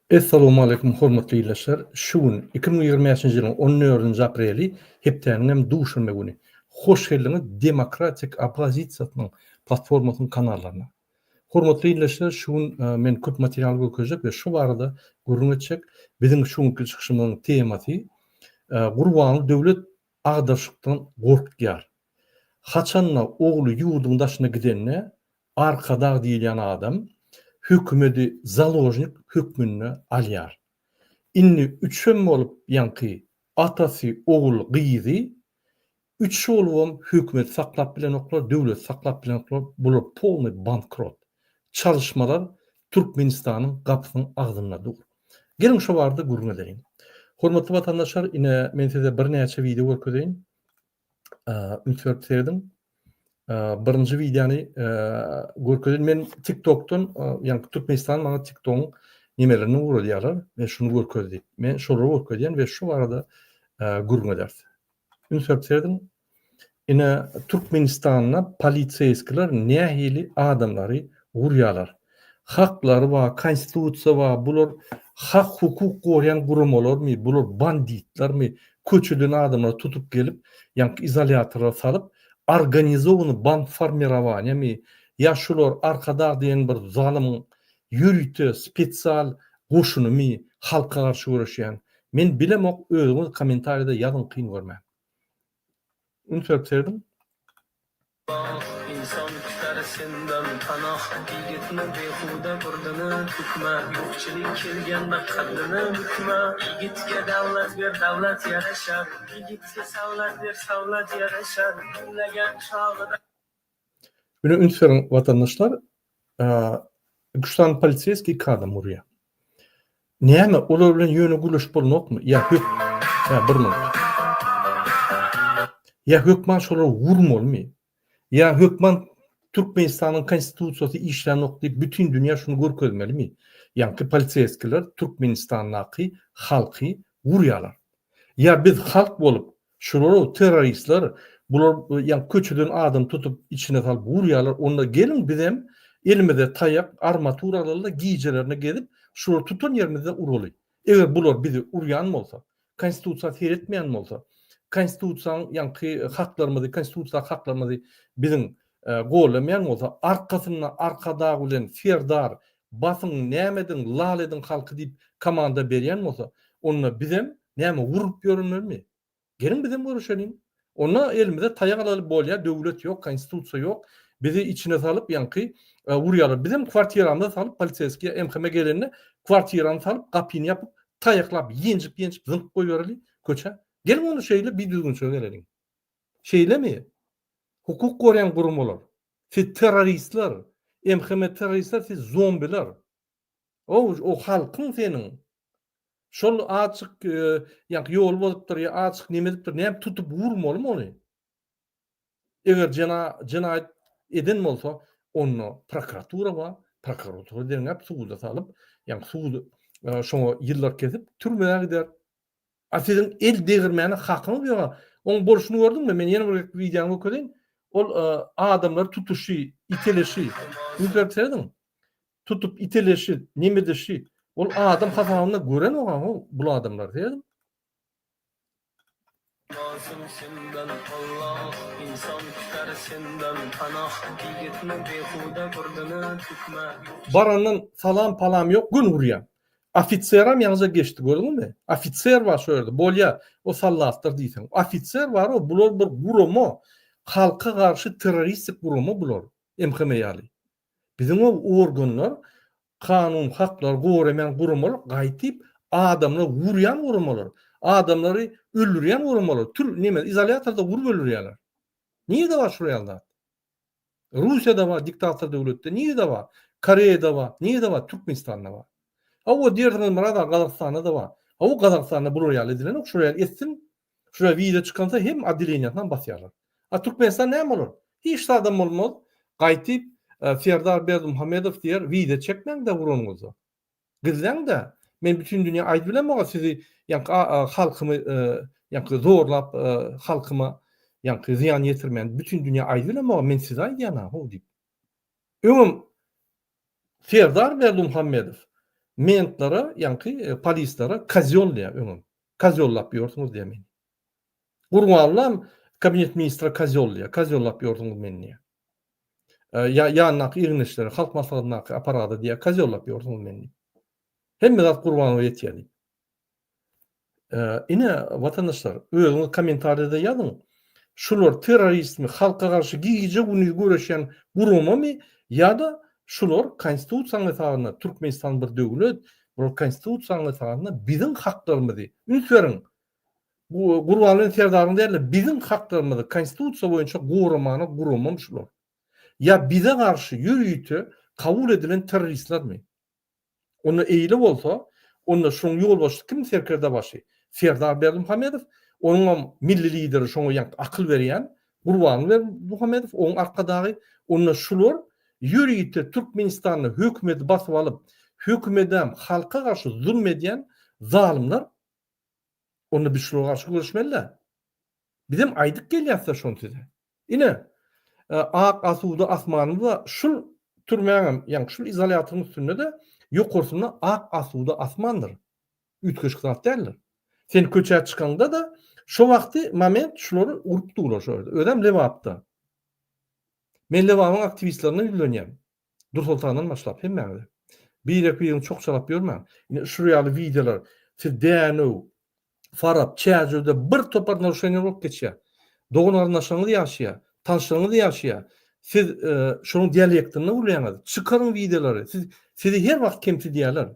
Essalowmaleýkum hormatly ildeşler! Şu gün 2025-nji ýylyň on dördünji apreli hepdäniň hem duşenbe güni. Hoş geldiňiz Demokratik oppozisiýasynyň platformasynyň kanallaryna. Hormatly ildeşler şu gün men köp material görkezjek we şu barada gürrüň etjek. Biziň şu günki çykyşymyzyň temasy Gurbanguly döwlet agdaryşykdan gorkýar. Haçanda ogly ýurduň daşyna gidende Arkadag diýilýän adam hökümedi založnik hökmünde alýar. Indi üçem bolup ýaňky atasy, ogul, gyzy üç bolubam hökümeti saklap bilenoklar, döwleti saklap bilenoklar, bular polnyý bankrot. Çalyşmalar Türkmenistanyň gapysynyň agzynda dur. Geliň şo barada gürrüň edeliň. Hormatly watandaşlar ine men size birnäçe wideo görkezeýin. Üns berip serediň. Birinji wideony görkezeýin. Men TikTokdan, ýagny Türkmenistan maňa TikTogyň nemelerini ugradýarlar we şuny görkez diýip. Men şolary görkezýän we şu barada gürrüň ederis. Üns berip serediň. Ine Türkmenistanda poliseýskiler nähili adamlary urýarlar. Haklary bar, konstitusiýa bar, bular hak hukuk gorýan guramalarmy, bular banditlermi, köçeden adamlary tutup gelip, ýaňky izolýatora salyp, organizowany band formirowaniýamy, ýa şular Arkadag diýen bir zalymyň ýörite spesial goşunymy halka garşy göreşýän. Men bilemok özüňiz kommentariýada ýazyň kyn görmän. Üns berip serediň. Inson kutar sendan panoh, Yigitni behuda burnini tukma, Yo'qchilik kelganda qaddini bukma, Yigitga davlat ber, davlat yarashar, Yigitga savlat ber, savlat yarashar, Gullagan chog'ida. Buna üns beriň watandaşlar, üç sany poliseýskiý iki adam urýar. Näme olar bilen ýöne gürleşip bolnokmy? Ýa hök Hä bir minut. Ýa hökman şolary urmalymy? Ýa hökman Türkmenistanyň konstitusiýasy işlänok diýip bütin dünýä şuny görkezmelimi? Ýaňky poliseýskiler Türkmenistandaky halky urýalar. Ýa biz halk bolup Şular terroristler, bular ýa köçeden adam tutup içine salyp urýarlar, onda geliň bizem elimize taýak, armatura alaly-da gijelerine gezip şulary tutan ýerimizde uraly. Eger bular bizi urýan bolsa, konstitusiýa seretmeýän bolsa, konstitusiýanyň ýaňky haklarymyzy, konstitusiýadaky haklarymyzy biziň gollamaýan bolsa, arkasynda Arkadag bilen Serdar basyň, näme ediň, lal ediň halky diýip komanda berýän bolsa, onda bizem Näme urup ýörünmelimi? Geliň bizem görüşeliň. Onda elimize taýak alaly bolýa, döwlet ýok, konstitusiýa ýok. Bizi içine salyp ýaňky urýarlar. Bizem kwartiramyza salyp poliseýskiý MHM gelende kwartirany salyp gapyny ýapyp taýaklap ýenjip ýenjip zyňyp goýbereli köçä. Geliň onda şeýle bir düzgünçilige geleliň. Şeýlemi? Hukuk goraýan guramalar. Siz terroristler. MHM terroristler siz zombiler. O, o halkyň seniň. Şol azjyk ýaňky ýol bozupdyr ýa azjyk neme edipdir, näme tutup urmalymy ony? Eger jena jenaýat eden bolsa, onda prokuratura bar, prokuratura derňäp suda salyp, ýaňky sud şoňa ýyllar kesip türmä gider. A siziň el degirmäne hakyňyz ýok. Oň bolşuny gördüňmi? Men ýene bir gezek wideony görkezeýin. Ol adamlary tutuşy, iteleşi. Üns berip serediň. Tutup iteleşi, nemedişi. Ol adam hasabynda görenok-a bul adamlary serediň. Bolsun sendan Allah, inson kutar sendan panoh, Yigitni behuda burnini tukma. Barandan salam palam ýok göni urýan. Ofiseram ýaňyja geçdi gördüňizmi? Ofiser bar şo ýerde bolýa o sallatdyr diýseň. Ofiser bar o bular bir gurama halka garşy terroristik gurama bular MHM ýaly. Biziň o organlar kanun haklary goramaýan guramalar gaýtyp adamlary urýan guramalar adamlary öldürýän guramalar tür neme izolýatorda urup öldürýärler. Nirede bar şular ýaly zat? Russiýada bar diktator döwletde nirede bar? Koreýada bar, nirede bar? Türkmenistanda bar. Hawa diýersiňiz Myrat aga Gazagystanda-da bar. Hawa Gazagystanda bular ýaly edilenok, şular ýaly etsin, şular wiza çykansa hem odeleniýasynam basýarlar. A Türkmenistan näme bolar? Hiç zadam bolmaz. Gaýtyp Serdar Berdimuhamedow diýer, wiza çekmäň-de uranyňyzda. Gizläň-de, men bütin dünýä aýdyp bilemok-a sizi ýaňky halkymy ýaňky zorlap halkyma ýaňky zyýan ýetirmän bütin dünýä aýdyp bilemok-a men size aýdýan-a how diýip. Öňem Serdar Berdimuhamedow. Mentlere, ýaňky polislere kozýol diýýär öňem. Kozýollap ýörsüňiz diýýär meni. Gurbangulam kabinet ministre kozýol diýýär. Kozýollap ýörsüňiz meni diýýär. Ýa ýanyndaky egin-eşikleri, halk maslahatyndaky apparada diýýär, kozýollap ýörsüňiz meni diýip. Hemme zat Gurbanowa ýetýär diýip. Ine, watandaşlar, özüňiz kommentariýada ýazyň. Şular terroristmi, halka garşy gije-gündiz göreşýän guramamy ýa-da şular konstitusiýanyň esasynda Türkmenistan bir döwlet, bular konstitusiýanyň esasynda biziň haklarymyzy, üns beriň, Gurbanguly Serdaryň däl-de, biziň haklarymyzy konstitusiýa boýunça goramana guramamy şular? Ýa bize garşy ýörite kabul edilen terroristlermi? Onda eýle bolsa, onda şoň ýolbaşçysy kim serkerdebaşy? Serdar Berdimuhamedow, onuňam milli lideri şoňa ýaňky akyl berýän Gurbanguly Berdimuhamedow, oň arkadagy. Onda şular ýörite Türkmenistanda hökümeti basyp alyp, hökümedem halka garşy zulum edýän zalymlar. Onda biz şulara garşy göreşmeli-dä. Bizem aýdyp gelýäs-dä şony size. Ine, ak asuda asmanymyz-a şul türmäňem, ýagny şul izolýatoryň üstünde-de ýokarsynda ak asuda asmandyr. Üýtgeşik zat däldir. Sen köçä çykaňda-da şo wagty moment şulary urup durlar şo ýerde. Özem Lebapda. Men Lebabyň aktiwistlerine ýüzlenýän. Dursoltandan başlap hemmäňize. Birek-biriňi çokjalap ýörmäň. Ine şul ýaly wideolar siz Dänew, Farap, Çärjewde bir topar naruşeniýa bolup geçýär. Dogan-garyndaşlaryňyz ýaşaýar, tanyşlaryňyz ýaşaýar. Siz şonuň dialektinde gürleýäňiz. Çykaryň wideolary. Siz sizi her wagt kemsidýärler.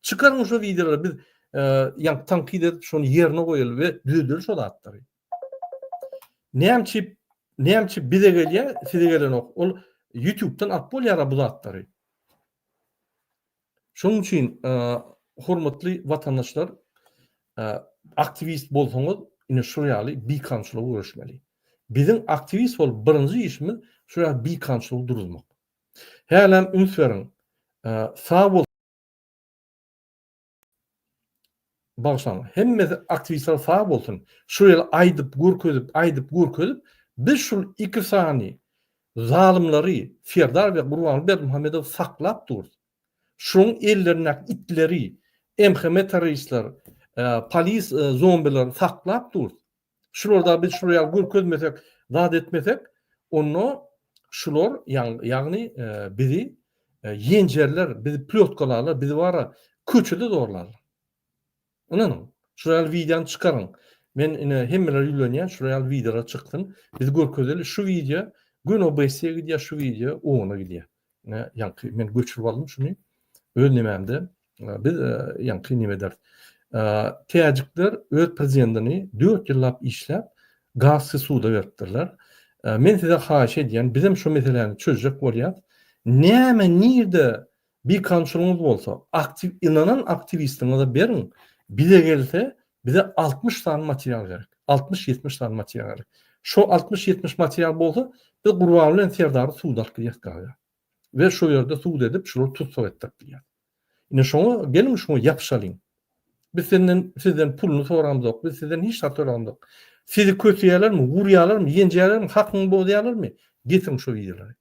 Çykaryň şo wideolary biz ýaňky tankyt edip şony ýerine goýaly we düzedeli şo zatlary. Näme üçin näme üçin bize gelýär, size gelenok. Ol YouTube'dan alyp bolýar bu zatlary. Şonuň üçin hormatly watandaşlar aktiwist bolsaňyz ine şul ýaly bikanunçylyga göreşmeli. Biziň aktiwist bolup birinji işimiz şul ýaly bikanunçylygy duruzmak. Hälem üns beriň. Sag bol. Bagyşlaň. Hemmesi aktiwistler sag bolsun. Şu ýyl aýdyp görkezip, aýdyp görkezip, biz şul iki sany zalymlary Serdar we Gurbanguly Berdimuhamedowy saklap durus. Şuň ellerindäki itleri, MHM terroristler, polis zombiler saklap durus. Şularda biz şular ýaly görkezmesek, zat etmesek, onda şular ýagny bizi ýenjerler, bizi plýotkalarlar, bizi bara köçede zorlarlar. Ynanyň, şular ýaly wideony çykaryň. Men ine hemmelere ýüzlenýän, şular ýaly wideolar çyksyn. Biz görkezeli, şu wideo göni OBS-e gidýär, şu wideo OON-a gidýär. Ine, ýaňky men göçürip aldym şuny. Öz nemämde biz ýaňky neme ederis. Täjikler öz prezidentini 4 ýyllap işläp, gazsy suda beripdirler. Men size haýyş edýän, bizem şu meseläni çözjek bolýas. Näme, nirde bikanunçylygyňyz bolsa, aktiw ynanan aktiwistiňize beriň. Bize gelse, bize 60 sany material gerek. 60-70 sany material gerek. Şo 60-70 material bolsa, biz Gurban bilen Serdary suda alyp gidýäs gaýa. We şo ýerde sud edip, şulary tussag etdirip bilýäs. Ine şoňa geliň şoňa ýapyşalyň. Biz senden sizden puluny soramzok, biz sizden hiç zat soramzok. Sizi köseýärlermi, urýarlarmy, ýenjeýärlermi, hakyňy bozýarlarmy? Getiriň şo wideolary.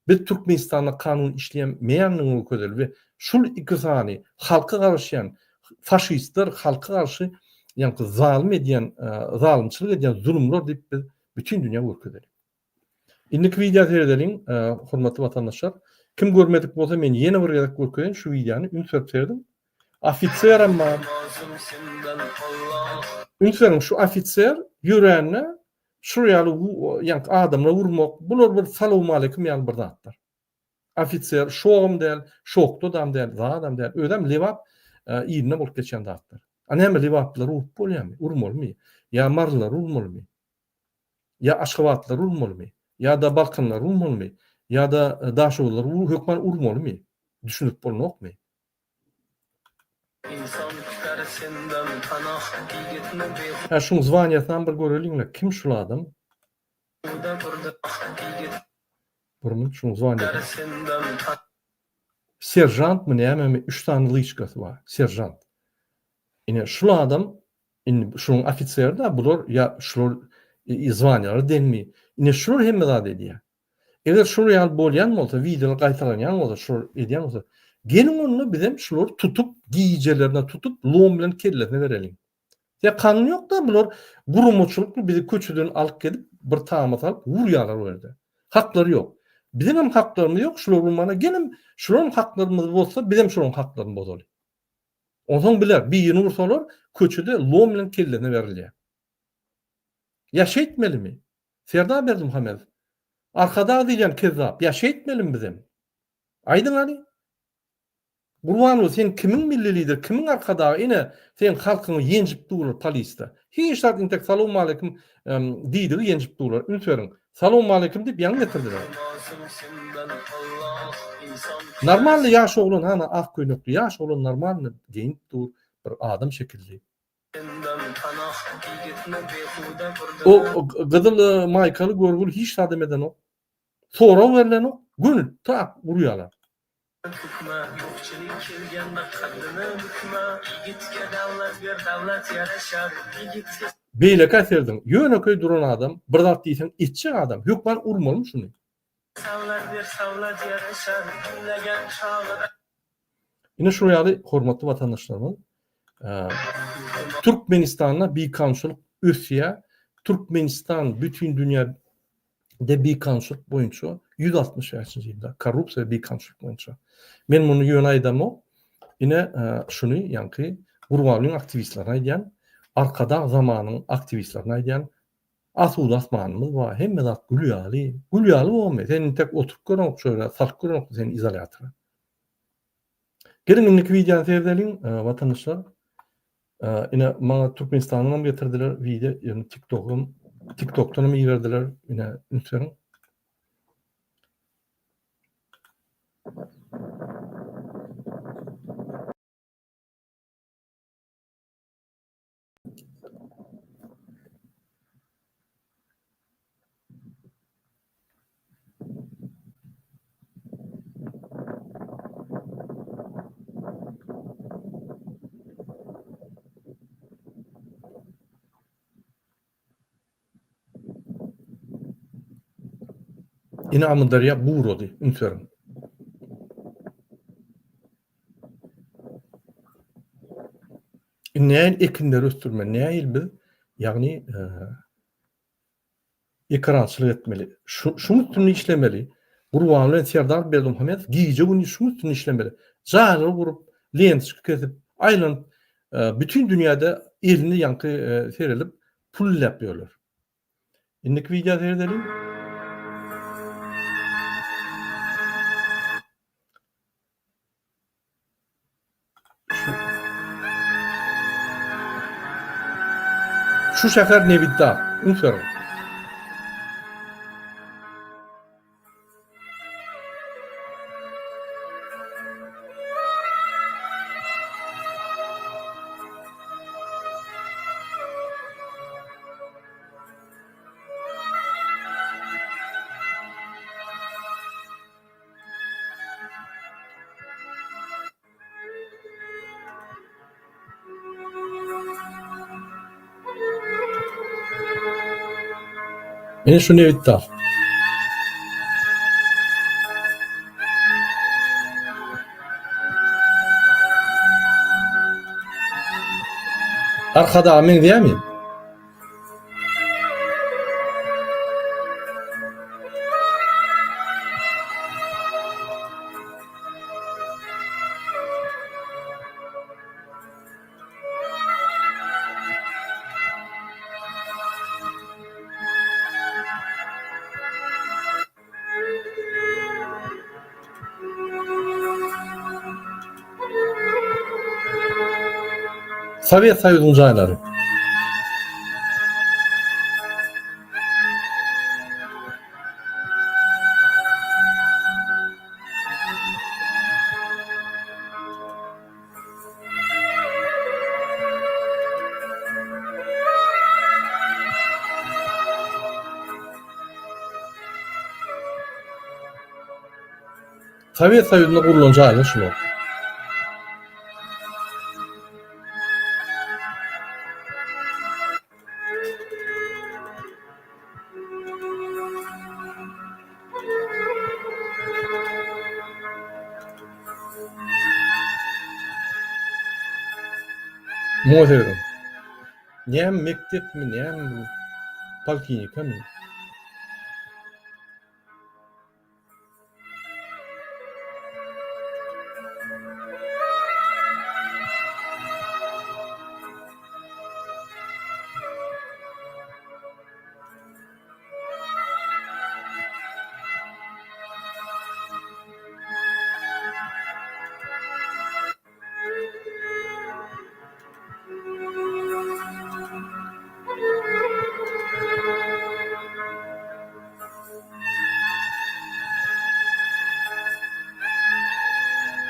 Biz Türkmenistanda kanun işleýänmeýändigini görkezeli we şul iki sany halka garaşýan faşistler halka garşy ýaňky zalym edýän zalymçylyk edýän zulumlar diýip biz bütin dünýä görkezeli. Indiki wideo seredeliň hormatly watandaşlar. Kim görmedik bolsa men ýene bir gezek görkezeýin şu wideony üns berip serediň. Ofiserem bar. Üns beriň şu ofiser ýörände Şul ýaly ýaňky adamlar urmak, bular bir salowmaleýkim ýaly bir zatlar. Ofiser şogam däl, şokdadam däl, zadam däl. Özem Lebap ilinde bolup geçen zatlar. A näme lebaplylary urup bolýarmy? Urmalymy? Ýa marylylary urmalymy? Ýa aşgabatlylary urmalymy? Ýa-da balkanlylary urmalymy? Ýa-da daşoguzlylary hökman urmalymy? Düşünip bolnokmy? Hä şuň zwaniýasynam bir göreliňle kim şul adam? Bir minut şuň zwaniýasy. Seržantmy nämemi üç sany lyçkasy bar. Seržant. Ine şul adam indi şuň ofiseri-da bular ýa şular zwaniýalary deňmi? Ine şular hemme zady edýär. Eger şol ýaly bolýan bolsa, wideolar gaýtalanýan bolsa, şol edýän bolsa, Geliň onda bizem şulary tutup, gijelerine tutup, lom bilen kellesine bereliň. Ýa kanun ýok-da, bular guramaçylykly bizi köçeden alyp gelip, bir tama salyp urýarlar o ýerde. Haklary ýok. Biziňem haklarymyz ýok, şular urmana gelem, şularyň haklarymyzy bozsa, bizem şolaryň haklaryny bozaly. Onsoň biler, birini ursalar, köçede lom bilen kellesine berilýär. Ýa şeýtmelimi? Serdar Berdimuhamedow, Arkadag diýilýän kezzap, ýa şeýtmelimi bizem? Aýdyň hany? Gurbanguly sen kimiň milli lider kimiň arkadagy ine seň halkyňy ýenjip durlar polisda hiç zat intek salowmaleýkim diýdigi ýenjip durlar üns beriň salowmaleýkim diýip ýaňy getirdiler. Normalny ýaş oglan hana ak köýnekli ýaş oglan normalny geýinip dur bir adam şekilli. O gyzyl maýkaly görgül hiç zadam edenok. Sorag berlenok göni tak urýalar. Bükme, ýokçulyk kelgende kaddyny bükme, Ýigitge dawlat ber, dawlat ýaraşar, Ýigitge. Beýlekä serediň, ýönekeý duran adam, bir zat diýseň etjek adam, hökman urmalymy şuny? Sawlat ber, sawlat ýaraşar, Diňlegen çagyda. Ine şular ýaly hormatly watandaşlarymyz, Türkmenistanda bikanunçylyk ösýär, Türkmenistan bütin dünýä de bikanunçylyk boýunça 165-nji ýylda korrupsiýa we bikanunçylyk boýunça. Men muny ýöne aýdamok. Ine şuny ýaňky Gurbangulyň aktiwistlerine aýdýan, Arkadag zamanyň aktiwistlerine aýdýan. Asuda asmanymyz bar, hemme zat gül ýaly. Gül ýaly bolmy? Sen intek oturyp göreňok şu ýere, salyp göreňok seni izolýatora. Geliň indiki wideony seredeliň, watandaşlar. Ine maňa Türkmenistandan hem getirdiler wideo, ýöne TikTok'am, TikTok'dan hem iberdiler. Ine üns beriň. Ine Amyderýa gurady, üns beriň. Nähili ekinleri ösdürmeli, nähili biz, ýagny ekerançylyk etmeli. Şu şuň üstünde işlemeli. Gurbanguly bilen Serdar Berdimuhamedow gije-gündiz şuň üstünde işlemeli. Jaýlary gurup, lentoçka kesip, aýlanyp, bütin dünýäde elini ýaňky serelip pul iläp ýörler. Indiki wideo seredeliň. Şu şäher Nebitdag. Üns beriň. Ine şu nebitdag. Arkadaga meňzeýärmi? Sowet Soýuzynyň jaýlary. Sowet Soýuzynda gurlan jaýlar şular. Muňa serediň. Näme mekdepmi, näme bu? Poliklinikamy?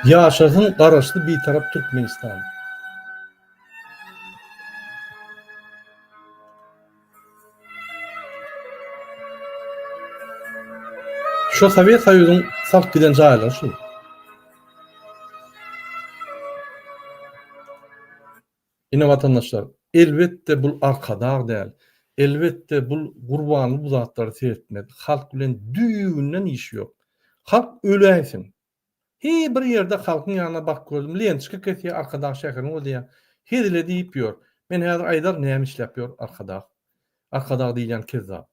Ýaşasyn Garaşsyz Bitarap Türkmenistan! Şo Sowet Soýuzyň salyp giden jaýlary şu. Ine watandaşlar, elbetde bul Arkadag däl, elbetde bul Gurbanly bu zatlary seretmez. Halk bilen düýbünden işi ýok. Halk öläýsin. Hi bir ýerde halkyň ýanyna baryp gördüm, lençka kesýär Arkadag şäheriniň özi diýýär. Hezil edip ýör. Men häzir aýdaryn näme işläp ýör Arkadag. Arkadag diýilýän kezzap.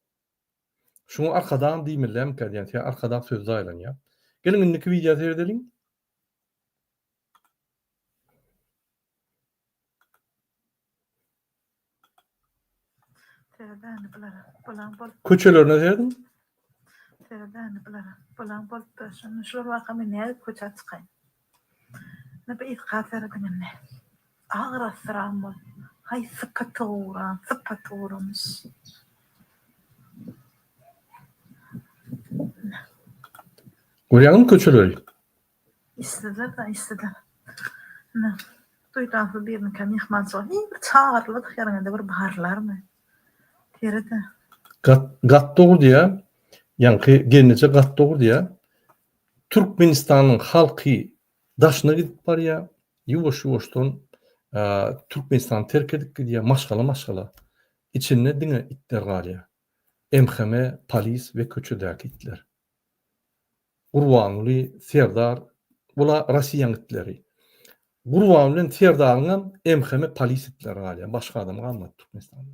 Şuňa Arkadagam diýmelirämikä diýýän, sebäbi Arkadag sözi zaýalanýar. Geliň indiki wideo seredeliň. Köçelerine serediň. Görýäňmi köçeleri? Işsizler-de, işsizler. Ine, duýdansyz birinikä myhmançylyga hiç bir çagyrylmadyk ýeriňe-de bir barylarmy? Seret-ä. Gat, gat dogry diýýär. Ýaňky gelneje gat dogry diýýär. Türkmenistanyň halky daşyna gidip barýar. Ýuwaş-ýuwaşdan Türkmenistany terk edip gidýär, maşgala-maşgala. Içinde diňe itler galýar. MHM, polis we köçedäki itler. Gurbanguly Serdar bula Rossiýaň itleri. Gurban bilen Serdaryňam MHM polis itleri galýar. Başga adam galmady Türkmenistanda.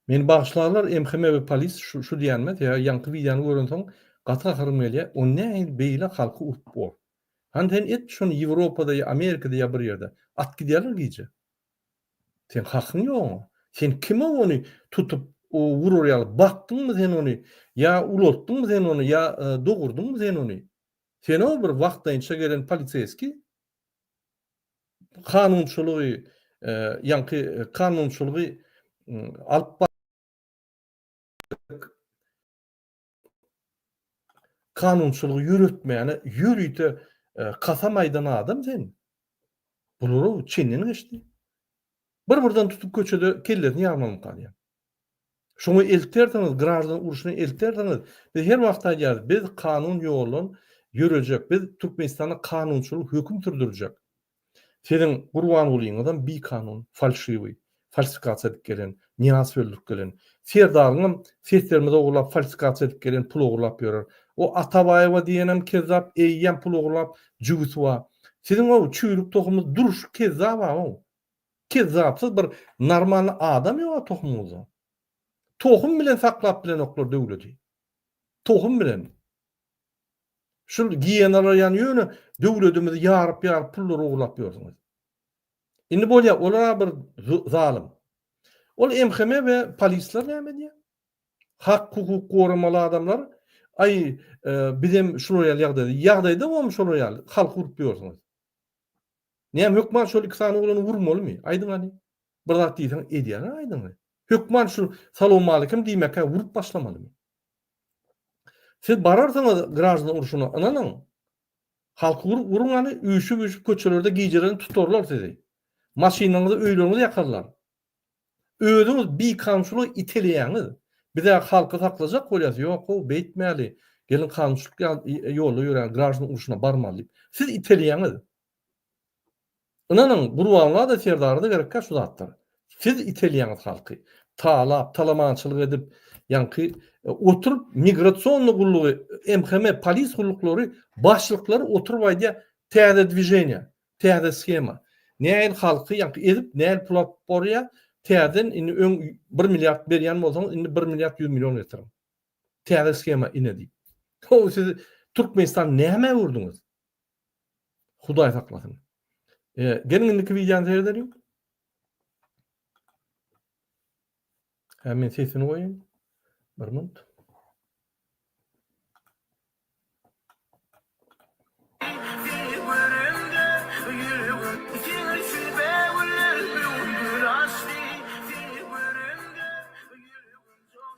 Meni bagyşlarlar MHM we polis şu, şu diýenime sebäbi ýaňky wideony görensoň gaty gaharym gelýär. O nähili beýle halky urup bor. Hany sen et şony Ýewropada ýa Amerikada ýa bir ýerde. At gidýärler gije. Seň hakyň ýok oňa. Sen kime ony tutup urar ýaly bakdyňmy sen ony ýa ulaltdyňmy sen ony ýa dogurdyňmy sen ony. Sen-ow bir wagtlaýynça gelen poliseýskiý. Kanunçylygy ýaňky kanunçylygy alyp Kanunçylygy ýöretmäne ýörite kasam aýdan adam sen. Bular çenden geçdi. Bir-birden tutup köçede kellesini ýarmalymyka diýýän. Şoňa eltersiňiz, graždan urşuna eltersiňiz. Biz her wagt aýdýarys, biz kanun ýoldan ýörejek, biz Türkmenistanda kanunçylyk höküm sürdürjek. Siziň Gurbangulyňyzam bikanun, falşiwiý, falsifikasiýa edip gelen, Nyýazow öldürip gelen. Serdaryňam seslerimizi ogurlap falsifikasiýa edip gelen pul ogurlap ýörer. O Atabaýewa diýenem kezzap eýýäm pul ogurlap jübüsi bar. Siziň o çüýrük tohumyz durşy kezzap-a o. Kezzapsyz bir normalny adam ýok-a tohumyňyzda. Tohum bilen saklap bilenoklar döwleti. Tohum bilen. Şul giýenalar ýany ýöne döwledimizi ýaryp ýaryp pullary ogurlap ýörsüňiz. Indi bolýa olar bir zalym. Ol MHM we polisler näme edýär? Hak hukuk goramaly adamlar aý e, bizem şular ýaly ýagdaýda ýagdaýda bolmy şolar ýaly halky urup ýörsüňiz. Näme hökman şol iki sany oglany urmalymy? Aýdyň hany. Bir zat diýseň edýärler aýdyň. Hökman şu salowmalikim diýmekkä urup başlamalymy? Siz bararsyňyz graždan urşuna ynanyň. Halky urup uruň hany üýşüp üýşüp köçelerde gijelerin tutarlar sizi. Maşynlaryňyzy öýleriňizi ýakarlar. Özüňiz bikanunçylyga iteleýäňiz. Bizä halky saklajak bolýas ýok how beýtmäli geliň kanunçylyk ýolda ýöräň graždan urşuna barmaly diýip. Siz iteleýäňiz. Ynanyň, Gurbanguly-da Serdara-da gerekkä şu zatlar. Siz itelýäňiz halky. Talap, talamançylyk edip, ýaňky oturyp migrasionnyý gullugy, MHM, polis gulluklary başlyklary oturyp aýdýar, Täze dwiženiýa, täze shema. Nähili halky ýaňky ezip, nähili pul alyp borýar, täzeden indi öň bir milliard berýän bolsaňyz, indi bir milliard 100 million getiriň. Täze shema ine diýip. How siz Türkmenistan nämä öwürdiňiz? Hudaý saklasyn. E, geliň indiki wideony seredeliň. Hä men sesini goýaýyn. Bir minut.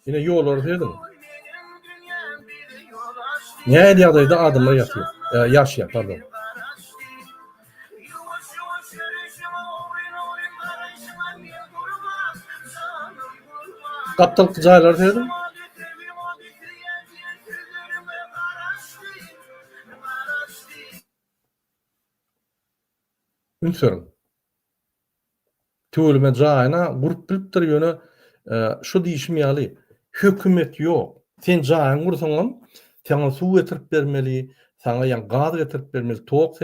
Ine ýollary serediň. Nähili ýagdaýda adamlar ýatyr, e, ýaşaýar, pardon. Gapdalky jaýlary serediň. Üns beriň. Tüweleme jaýyna gurup bilipdir ýöne şu diýşim ýaly hökümet ýok. Sen jaýyňy gursaňam saňa suw getirip bermeli, saňa ýa gaz getirip bermeli, tok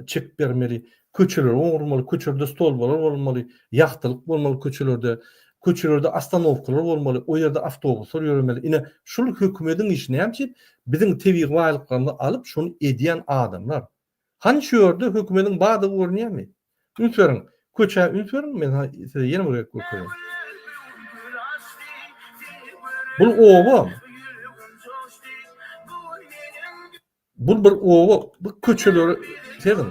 çekip bermeli, köçeleri oňurmaly, köçelerde stolbalar bolmaly, ýagtylyk bolmaly köçelerde, köçelerde ostanowkalar bolmaly, o ýerde awtobuslar ýöremeli. Ine şul hökümediň işi näme üçin biziň tebigy baýlyklarymyzy alyp şony edýän adamlar. Hany şu ýerde hökümediň bardygy görünýärmi? Üns beriň, köçä üns beriň, men size ýene bir gezek görkezeýin. Bul oba. Bul bir oba, bu köçeleri sezin.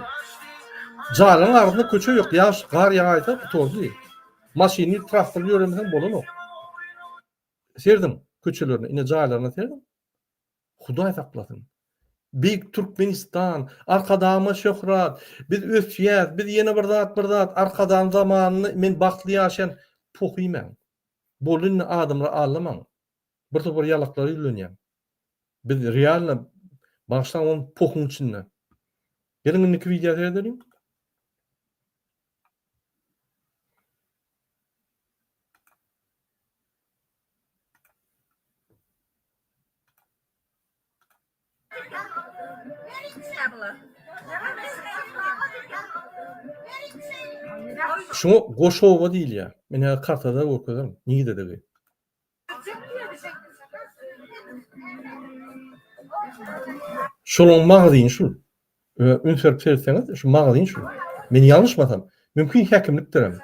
Jaýlaryň arasynda köçe ýok, ýagyş, gar ýagaýsa gutardy. Maşyny, traktory ýöremeseň bolanok. Serediň köçelerine, ine jaýlaryna serediň. Hudaý saklasyn. Beýik Türkmenistan, Arkadagymyza şöhrat, biz ösýäs, biz ýene bir zat bir zat, Arkadagyň zamanynda men bagtly ýaşaýan, poh iýmäň. Boldy indi adamlary aldamaň. Bir topar ýalaklara ýüzlenýän. Biz realno bagyşlaň ony pohuň içinde. Geliň indiki wideo seredeliň. Şuňa Goşoba diýilýär. Men häzir kartada görkezerin nirededigi. Şolaň magazini şul. Üns berip seretseňiz, şu magazin şu. Men ýalňyşmasam, mümkin häkimlikdirem.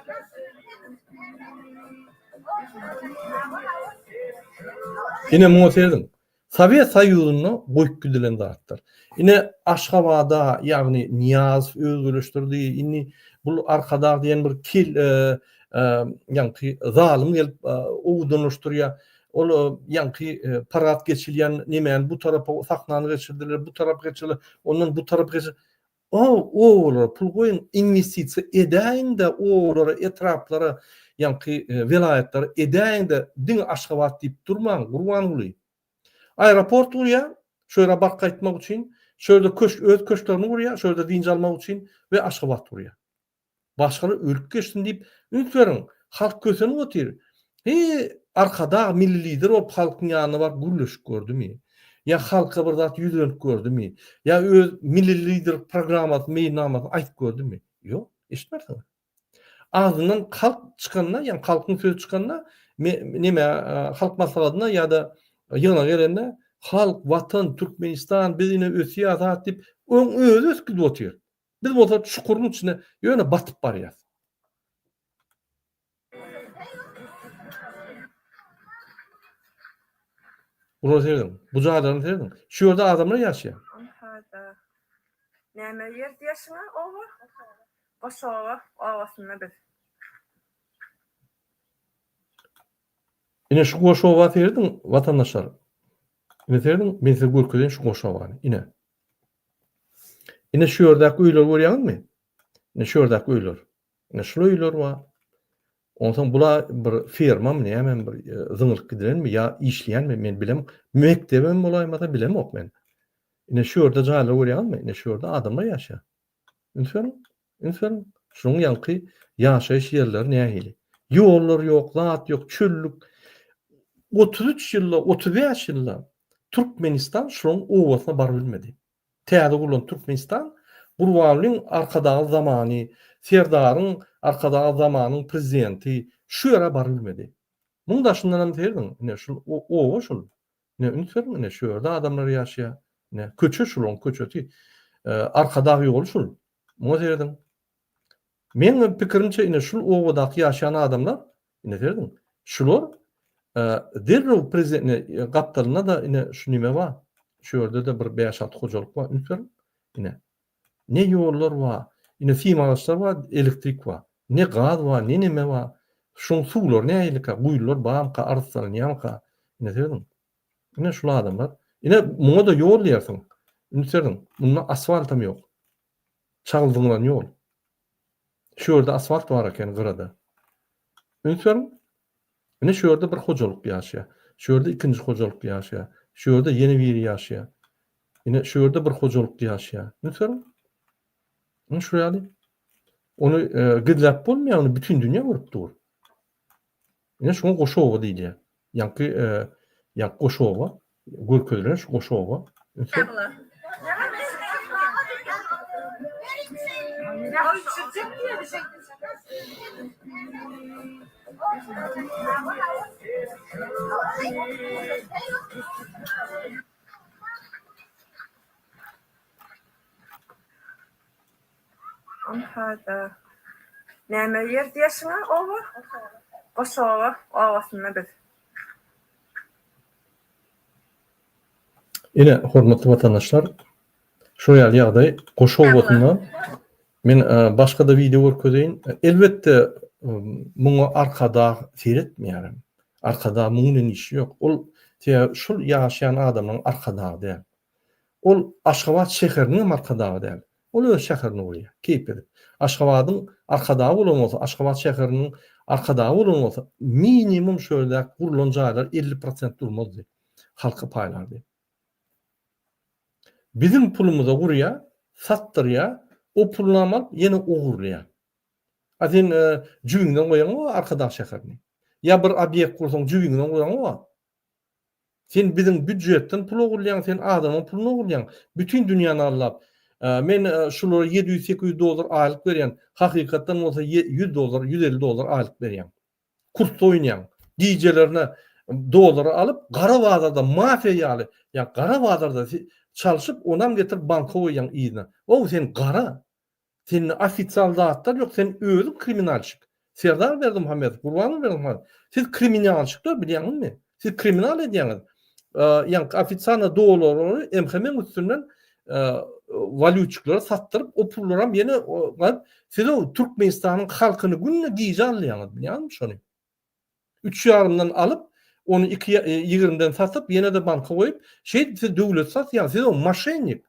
Ine muňa serediň. Sowet Soýuzynda goýup gidilen zatlar. Ine Aşgabada, ýagny Nyýazow özgeleşdirdi, indi bul Arkadag diýen bir kel ýaňky zalym gelip owadanlaşdyrýar. Ol ýaňky parad geçilýän nemäni bu tarapa sahnany geçirdiler, bu tarapa geçirdiler, ondan bu tarapa geçir. O obalara pul goýuň, inwestisiýa edäýiň-de obalara, etraplara, ýaňky welaýatlara edäýiň-de, diňe Aşgabat diýip durmaň, Gurbanguly. Aeroport gurýar, şo ýere baryp gaýtmak üçin, şo ýerde köşk, öz köşklerini gurýar, şo ýerde dynç almak üçin we Aşgabat gurýar. Başgalar ölüp geçsin diýip, üns beriň, halk kösenip otyr. He, Arkadag milli lider bolup halkyň ýanyna baryp gürleşip gördümi? Ýa halka bir zat ýüzlenip gördümi? Ýa öz milli lider programmasyny, meýilnamasyny aýdyp gördümi? Ýok, eşitmersiňiz. Agzyndan halk çykanda, ýagny halkyň sözi çykanda, neme, halk maslahatyna ýa-da ýygnaga gelende, halk, watan, Türkmenistan, biz ine ösýäs zat diýip, oň özi ösüp gidip otyr. Biz bolsa çukuryň içine ýöne batyp barýas. Bulara serediň. Bu jaýlaryna serediň. Şu ýerde adamlar ýaşaýar. Ynha-da. Näme ýer diýersiňä oba? Goşoba obasynda biz. Ine şu Goşoba serediň watandaşlar. Ine serediň, men size görkezeýin şu Goşobany. Ine. Ine şu ýerdäki öýleri görýäňizmi? Ine şu ýerdäki öýler. Ine şul öýler bar. Onsoň bula bir fermamy nämemi bir e, zyňylyp gidilenmi ýa işleýänmi men bilem. Mekdebem bolaýmasa bilemok men. Ine şu ýerde jaýlar görýäňizmi? Ine şu ýerde adamlar ýaşaýar. Üns beriň. Üns beriň. Şunuň ýaňky ýaşaýyş ýerleri nähili? Ýollar ýok, zat ýok, çöllük. 33 ýylda, 35 ýylda Türkmenistan şularyň obasyna baryp bilmedi. Täze gurlan Türkmenistan Gurbangulyň Arkadagly zamany, Serdaryň Arkadagly zamanyň prezidenti şu ýere barybilmedi. Muň daşyndanam serediň, ine şul oba şul. Ine üns beriň, ine şu ýerde adamlar ýaşaýar. Ine köçe şularyň köçesi. Arkadag ýoly şul. Muňa serediň. Meň pikirimçe ine şul obadaky ýaşaýan adamlar, ine serediň, şular derrew prezident ine gapdalynda-da ine şu nime bar. Şu ýerde-de bir bäş-alty hojalyk bar, üns beriň. Ine. Ne ýollar bar, ine sim agaçlar bar, elektrik bar. Ne gaz bar, ne neme bar. Şuň suwlary nähilika, guýular barmyka, arassalanýarmyka? Ine serediň. Ine şul adamlar. Ine muňa-da ýol diýersiň. Üns beriň, munda asfaltam ýok. Çagyl zyňlan ýol. Şu ýerde asfalt bar eken gyrada. Üns beriň. Ine şu ýerde bir hojalyk ýaşaýar. Şu ýerde ikinji hojalyk ýaşaýar. Şu ýerde ýene biri ýaşaýar. Ine şu ýerde bir hojalyk ýaşaýar. Üns beriň. Ine şu ýaly. Ony e, gizläp bolmaýar, ony bütün dünýä görüp dur. Ine şuňa goşa oba diýilýär. Ýaňky e, ýaňky goşa oba görkezilen şu goşa oba. Üns beriň. Onhada näme ýer diýersiňä oba? Goşoba obasynda biz. Ine, hormatly watandaşlar, şo ýaly ýagdaý Goşa obasynda. Men başga-da wideo görkezeýin. Elbetde, muňa Arkadag seretmeýärem. Arkadag muň bilen işi ýok. Ol sebäbi şol ýaşaýan adamlaryň arkadagy däl. Ol Aşgabat şäheriniňem arkadagy däl. Ol öz şäherini gurýar, keýp edip. Aşgabadyň arkadagy bolan bolsa, Aşgabat şäheriniň arkadagy bolan bolsa, minimum şu ýerdäki gurlan jaýlar 50 prosent durmazdy. Halka paýlardy. Biziň pulumyza gurýar, satdyrýar, o pulunam alyp ýene ogurlaýar. A sen jübiňden goýaňok Arkadag şäherini. Ýa bir obýekt gursaň jübiňden goýaňok. Sen biziň býudjetden pul ogurlaýaň, sen adamyň puluny ogurlaýaň. Bütin dünýäni aldap. Men şulara 700-800 dollar aýlyk berýän, hakykatdan bolsa 100 dollar, 150 dollar aýlyk berýäň. Kursda oýnaýaň. Gijelerine dollary alyp, gara bazarda mafiýa ýaly, ýa gara bazarda çalşyp, onam getirip banka goýýaň yzyna. Ow sen gara. Sende ofisial zatlar ýok, sen özüň kriminalşik. Serdar Berdimuhamedow, Gurbanguly Berdimuhamedow, siz kriminalşikler bilýäňizmi? Siz kriminal edýäňiz. Ýaňky ofisialny dollarlary MHM-iň üstünden walýutçiklara satdyryp, o pullaram ýene siz o Türkmenistanyň halkyny günde gije alýaňyz, bilýäňizmi şony? Üç ýarymdan alyp, ony iki ýigrimden satyp, ýene-de banka goýup, şeýdip siz döwleti satýaňyz. Siz o moşennik.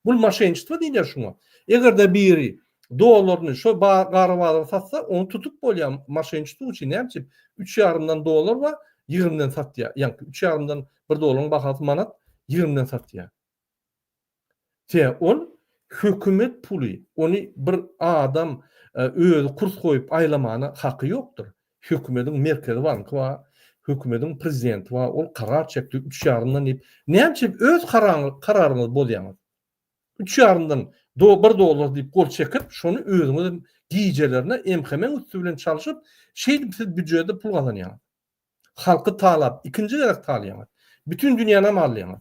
Bul moşenniçtwo diýilýär şuňa. Eger-de biri dollaryny şo gara bazara satsa, ony tutup bolýar moşenniçtwo üçin. Näme üçin? Üç ýarymdan dollar bar, ýigrimden satýar. Ýaňky üç ýarymdan bir dollaryň bahasy manat, ýigrimden satýar. Te ol hökümet puly, ony bir adam özi kurs goýup aýlamana haky ýokdur. Hökümediň merkezi banky bar, hökümediň prezidenti bar, ol karar çekdi üç ýarymdan diýip. Näme üçin öz kararyňyzy bozýaňyz? Üç ýarymdan bir dollar diýip gol çekip, şony özüňiz gijelerine MHM-iň üsti bilen çalşyp, şeýdip siz býujete pul gazanýaňyz. Halky talap, ikinji gezek talaýaňyz. Bütin dünýänam alýaňyz.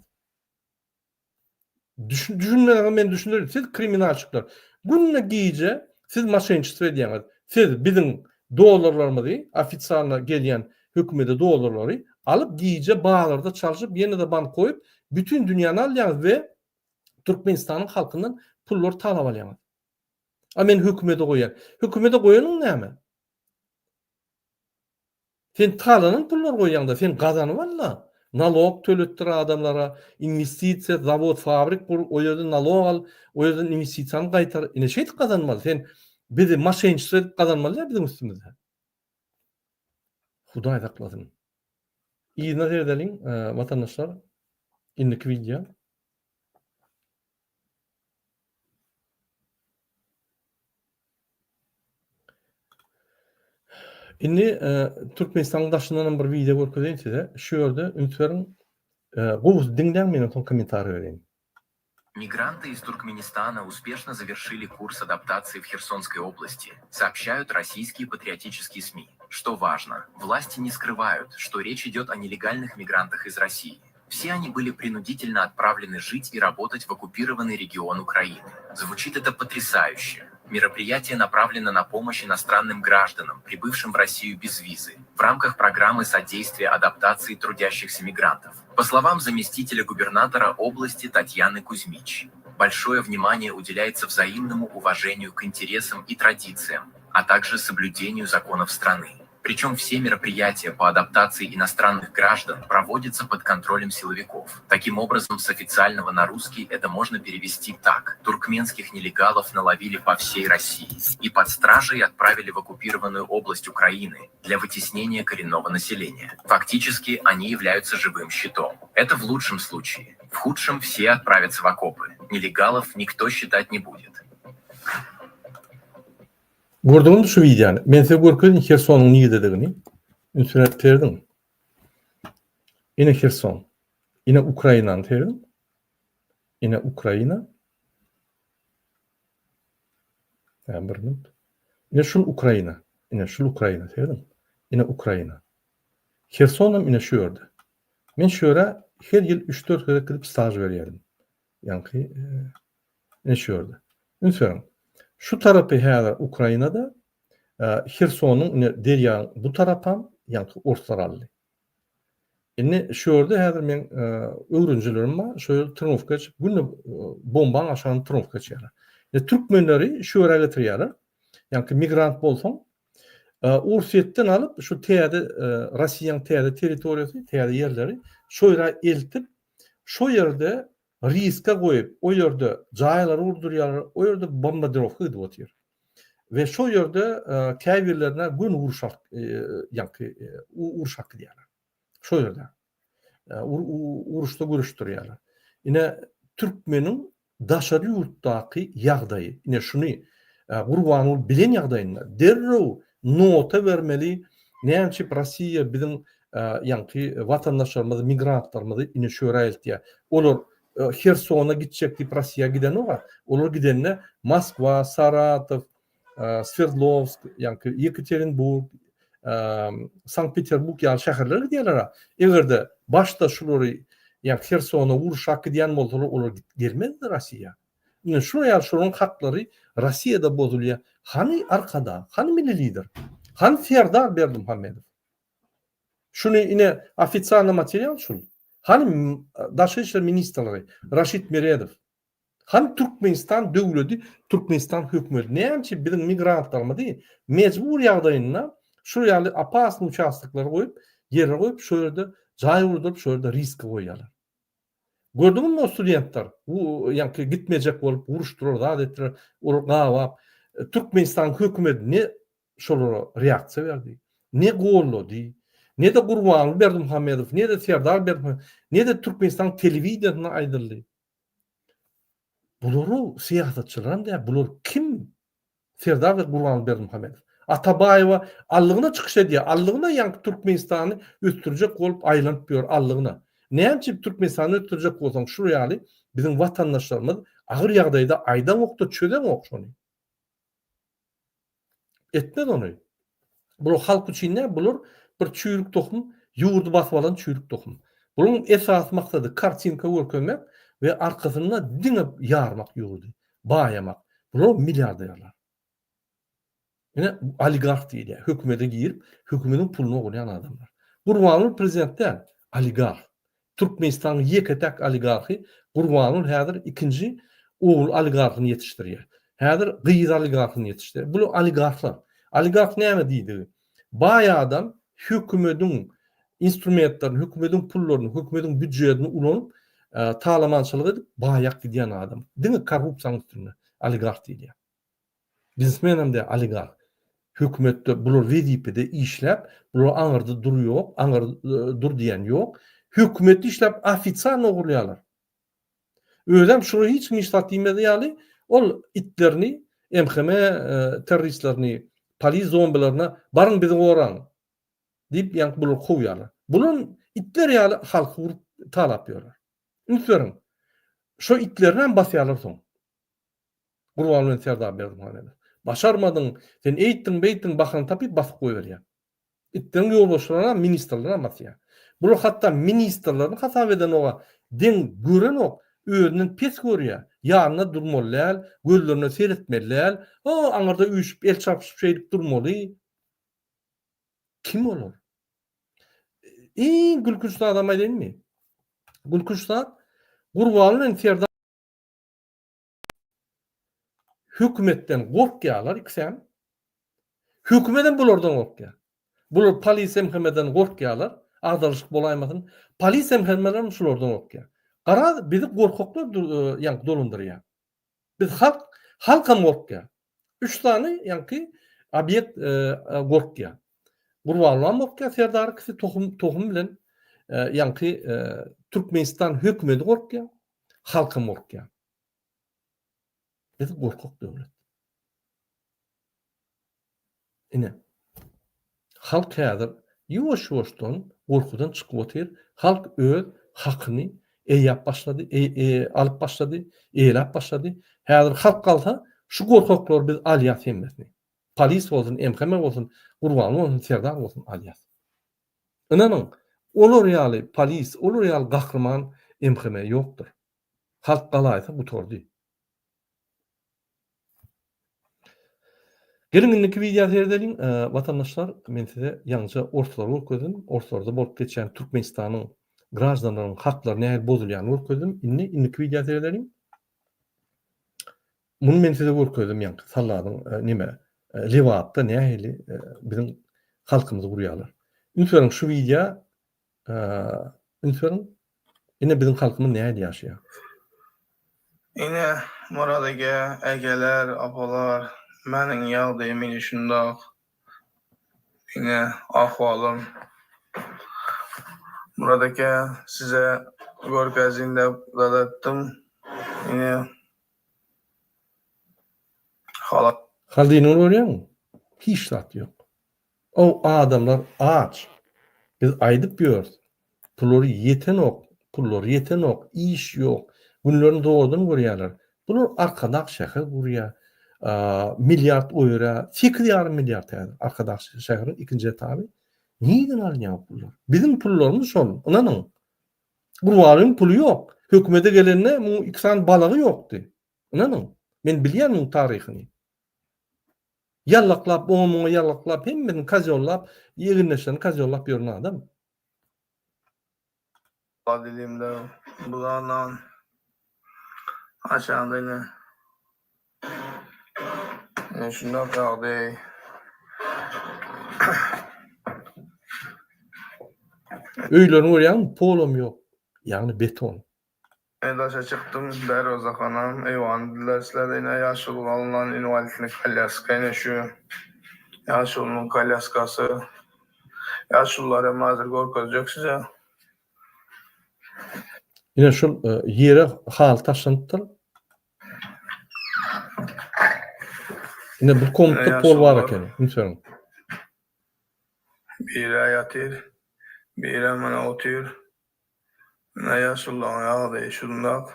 Düşünmeseňiz men düşündirin. Siz kriminalçyklar. Günde gije siz moşenniçestvo edýäňiz. Siz biziň dollarlarymyzy, ofitsialno gelýän hökümede dollarlary alyp gije bazarda çalşyp ýene-de bank goýup bütin dünýäni alýaňyz we Türkmenistanyň halkyndan pullary talap alýaňyz. A men hökümede goýýan. Hökümede goýanyň näme? Sen talanan pullary goýýaňda, sen gazanyp al-da. Nalog töletdir adamlara, inwestisiýa, zawod, fabrik gur, o ýerden nalog al, o ýerden inwestisiýany gaýtar. Ine şeýdip gazanmaly. Sen bizi moşenniçestvo edip gazanmaly däl biziň üstümizden. Hudaý saklasyn. Yzyna seredeliň, watandaşlar. Indiki wideo. Indi e, Türkmenistanyň daşyndan hem bir wideo görkezeýin size. Şu ýerde üns beriň. E, gowusy diňläň, men soň kommentariý bereýin. Migranty из Туркменистана успешно завершили курс адаптации в Херсонской области, сообщают российские патриотические СМИ. Что важно, власти не скрывают, что речь идет о нелегальных мигрантах из России. Все они были принудительно отправлены жить и работать в оккупированный регион Украины. Звучит это потрясающе. Мероприятие направлено на помощь иностранным гражданам, прибывшим в Россию без визы, в рамках программы содействия адаптации трудящихся мигрантов. По словам заместителя губернатора области Татьяны Кузьмич, большое внимание уделяется взаимному уважению к интересам и традициям, а также соблюдению законов страны. Причем все мероприятия по адаптации иностранных граждан проводятся под контролем силовиков. Таким образом, с официального на русский это можно перевести так. Туркменских нелегалов наловили по всей России и под стражей отправили в оккупированную область Украины для вытеснения коренного населения. Фактически они являются живым щитом. Это в лучшем случае. В худшем все отправятся в окопы. Нелегалов никто считать не будет. Gördüňizmi şu wideony? Men size görkezdim Hersonyň nirededigini. Üns berip serediň. Ine Herson. Ine Ukrainany serediň. Ine Ukraina. Ýa bir minut. Ine şul Ukraina. Ine şul Ukraina serediň. Ine Ukraina. Herson hem ine şu ýerde. Men şu ýere her ýyl 3-4 gezek gidip staž berýärdim. Ýaňky ine şu ýerde. Üns beriň. Şu tarapy häzir Ukrainada, Hersonyň ine derýaň bu tarapam ýaňky orslar aldy. Indi şu ýerde häzir meň öwrenjilerim bar, şu ýerde trenowka geçip, günde bombaň aşagynda trenowka geçýärler. Ine türkmenleri şu ýere getirýärler. Ýaňky migrant bolsaň, Orsýetden alyp şu täze Rossiýanyň täze territoriýasy, täze ýerleri şu ýere eltip, Şo ýerde riska goýup, o ýerde jaýlary gurdurýarlar, o ýerde bombardirowka gidip otyr. We şo ýerde käbirlerine göni uruş alyp, ýaňky uruş alyp gidýärler. Şo ýerde. Uruşda göreşdirýärler. Ine, türkmeniň Daşary ýurtdaky ýagdaýy, ine şuny Gurbanguly bilen ýagdaýynda derrew nota bermeli, näme üçin Rossiýa biziň ýaňky watandaşlarymyzy, migrantlarymyzy ine şu ýere eltýär. Olar Hersona gitjek diýip Rossiýa gidenok-a. Olar gidende Moskwa, Saratow, Swerdlowsk, ýaňky Ýekaterinburg, Sankt-Peterburg ýaly şäherlere gidýärler-ä. Eger-de başda şulary, ýa Hersona urşak gidýän bolsalar, olar gelmezdi Rossiýa. Ine şular ýaly şolaryň haklary Rossiýada bozulýar. Hany Arkadag, hany Milli Lider, hany Serdar Berdimuhamedow? Şuny ine ofitsialnyý material şul. Hany Daşary işler ministrligi Raşid Meredow? Hany Türkmenistan döwledi, Türkmenistan hökümeti näme üçin biziň migrantlarymyzy mejbur ýagdaýynda şu ýaly opasny uçastoklary goýup, ýere goýup, şu ýerde jaý gurduryp, şu ýerde riske goýýarlar. Gördüňizmi o studentler, bu ýaňky gitmejek bolup uruşdylar, zat etdiler, olar gabap, Türkmenistanyň hökümeti ne şolara reaksiýa berdi, ne gollady, ne-de Gurbanguly Berdimuhamedow, ne-de Serdar Berdimuhamedow, ne-de Türkmenistanyň telewideniýesinde aýdyldy. Bular syýasatçylaram däl, bular kim? Serdar we Gurbanguly Berdimuhamedow. Atabaýewa allygyna çykyş edýär, allygyna ýaňky Türkmenistany ösdürjek bolup aýlanyp ýör allygyna. Näme üçin Türkmenistany ösdürjek bolsaň şul ýaly biziň watandaşlarymyz agyr ýagdaýda aýdaňokda çözeňok şony. Etmez ony. Bular halk üçin däl, bular bir çüýrük tohum, ýurdy basyp alan çüýrük tohum. Bularyň esasy maksady kartinka görkezmek we arkasynda diňe ýarmak ýurdy, baýamak. Bular milliarderler. Ine oligarh diýilýär. Hökümete girip, hökümetiň puluny ogurlaýan adamlar. Gurbanguly prezident däl, oligarh. Türkmenistanyň ýeke-täk oligarhy Gurbanguly häzir ikinji ogul oligarhyny ýetişdirýär. Häzir gyz oligarhyny ýetişdirýär. Bular oligarhlar. Oligarh näme diýdigi? Baý adam hökümediň instrumentlerini, hökümediň pullaryny, hökümediň býujetini ulanyp, talamançylyk edip baýap gidýän adam. Diňe korrupsiýanyň üstünde oligarh diýilýär. Biznesmenem däl, oligarh. Hökümetde bular wezipede işläp, bular aňyrda dur ýok, aňyr dur diýen ýok. Hökümetde işläp ofitsialno ogurlaýarlar. Özem şular hiç kim hiç zat diýmez ýaly, ol itlerini, MHM terroristlerini, polis zombilerine baryň bizi goraň diýip ýaňky bulary kowýarlar. Bular itler ýaly halky urup talap ýörler. Üns beriň. Şo itlerinem basýarlar soň. Gurban bilen Serdar Berdimuhamedow. Başarmadyň, sen eýtdiň, beýtdiň bahana tapyp basyp goýberýär. Itleriň ýolbaşçylaram, ministrlerem basýar. Bular hatda ministrlerini hasap edenoga, deň görenok, özünden pes görýär. Ýanynda durmaly däl, gözlerine seretmeli däl, o aňyrda üýşüp el çarpyşyp şeýdip durmaly. Kim olar? Iň gülkünç zadam aýdaýynmy? Gülkünç zat Gurbanly bilen Serdar hökümetden gorkýarlar ikisem. Hökümetem bulardan gorkýar. Bular polis MHM-den gorkýarlar, agdarylyşyk bolaýmasyn. Polis MHM-lerem şulardan gorkýar. Garaz, bizi gorkaklar ýaňky dolandyrýar. Biz halk, halkam gorkýar. Üç sany ýaňky obýekt gorkýar. Gurbangulam gorkýar, Serdar ikisi tohum, tohum bilen ýaňky Türkmenistan hökümeti gorkýar, halkam gorkýar. Biz gorkak döwlet. Ine, halk häzir ýuwaş-ýuwaşdan gorkudan çykyp otyr. Halk öz hakyny eýäp başlady, alyp başlady, eýläp başlady. Häzir halk galsa, şu gorkaklary biz alýas hemmesini. Polis bolsun, MHM bolsun, Gurbanguly bolsun, Serdar bolsun alýas. Ynanyň, olar ýaly polis, olar ýaly gahryman MHM ýokdur. Halk galaýsa gutardy. Geliň indiki wideo seredeliň. Watandaşlar, men size ýaňyja orslary görkezdim. Orslarda bolup geçýän Türkmenistanyň graždanlarynyň haklary nähili bozulýanyny görkezdim. Indi indiki wideo seredeliň. Muny men size görkezdim ýaňky salladyň neme Lebapda nähili biziň halkymyzy urýarlar. Üns beriň şu wideo Üns beriň. Ine biziň halkymyz nähili ýaşaýar. Ine Myrat ege, egeler, apalar, meniň ýagdaýym ine şundak. Ine ahwalym. Myrat eke size görkezin dep zat etdim. Ine halat. Halyny görýäňmi? Hiç zat ýok. O adamlar aç. Biz aýdyp ýörüs. Pullary ýetenok, pullary ýetenok, iş ýok. Günlerini zordan görýärler. Bular Arkadag şäher gurýar. Milliard goýberýär. Sekiz ýarym milliard häzir Arkadag şäheriniň ikinji etaby. Nireden alynýar bu pullar? Biziň pullarymyz şol, ynanyň. Gurbangulyň puly ýok. Hökümete gelende muň iki sany balagy ýokdy. Ynanyň. Men bilýän muň taryhyny. Ýallaklap, oňa-muňa ýallaklap, hemmesini kozýollap, egindeşlerini kozýollap ýören adam. Dilimde bulanan aşagda ine ine şundak ýagdaý. Öýlerini görýäňmi, polam ýok, ýagny beton. Men daşa çykdym, derwezehanam, eýwany dilersler, ine ýaşulyga alnan inwalidny kolýaska, ine şu ýaşulynyň kolýaskasy. Ýaşulular hem häzir görkezjek size. Ine şul ýere haly taşlanypdyr. Ine bu komnatda pol bar eken, üns beriň. Biri ýatyr, biri mana otyr. Ine ýaşulylaryň ýagdaýy şundak.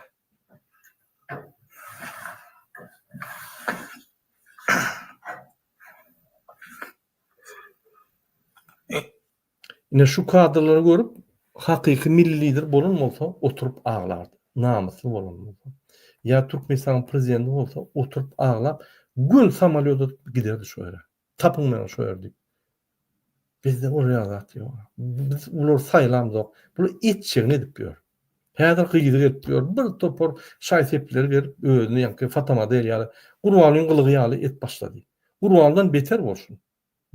Ine şu kadrlary görüp hakyky milli lider bolan bolsa oturyp aglardy. Namysly bolan bolsa. Ýa Türkmenistanyň prezidenti bolsa oturyp aglap göni samolýoda giderdi şo ýere. Tapyň meni şo ýerde diýip. Bizde ol ýaly zat ýok. Biz bulary saýlamzok. Bular etjegini edip ýör. Häzir gyzy gelip ýör. Bir topar şaý-sepleri gelip özüni ýaňky fotomodel ýaly Gurbangulyň gylygy ýaly edip başlady. Gurbangulydan beter bolsun.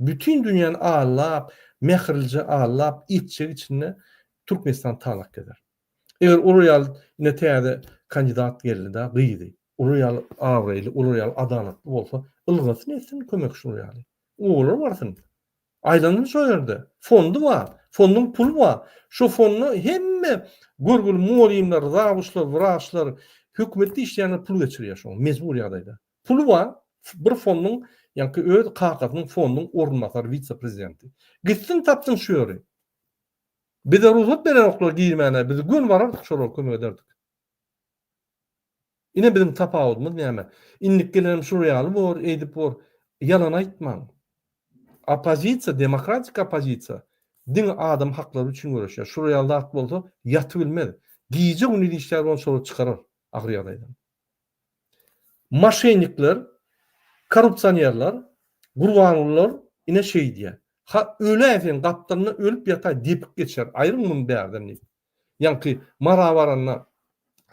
Bütin dünýäni aldap, mähirlije aldap etjegi içinde Türkmenistan talak eder. Eger olar ýaly ine täze kandidat geldi-da gyzy. Olar ýaly abraýly, olar ýaly adalatly bolsa, ylgasyn etsin kömek şular ýaly. Obalar barsyn. Aýlansyn şo ýerde. Fondy bar. Fonduň puly bar. Şo fonda hemme görgüli mugallymlar, zawuçlar, wraçlar, hökümetde işleýänler pul geçirýär şoňa mejbur ýagdaýda. Puly bar. Bir fonduň, ýaňky öz kakasynyň fonduň orunbasary, wise-prezidenti. Gitsin tapsyn şu ýeri. Bize rugsat berenoklar girmäne, biz göni barardyk şolara kömek ederdik. Ine biziň tapawudymyz näme? Indik gelenem şular ýaly bor, eýdip bor. Ýalan aýtmaň. Oppozisiýa, demokratik oppozisiýa diňe adam haklary üçin göreşýär. Şular ýaly zat bolsa ýatybilmez. Gije-gündiz işlär ony şolar çykarar agyr ýagdaýdan. Moşennikler, korrupsionerler, Gurbangulylar ine şeýdýär. Ha öläý sen gapdalynda ölüp ýataý depip geçer. Aýryň muny bärden diýip. Ýaňky Mara baranda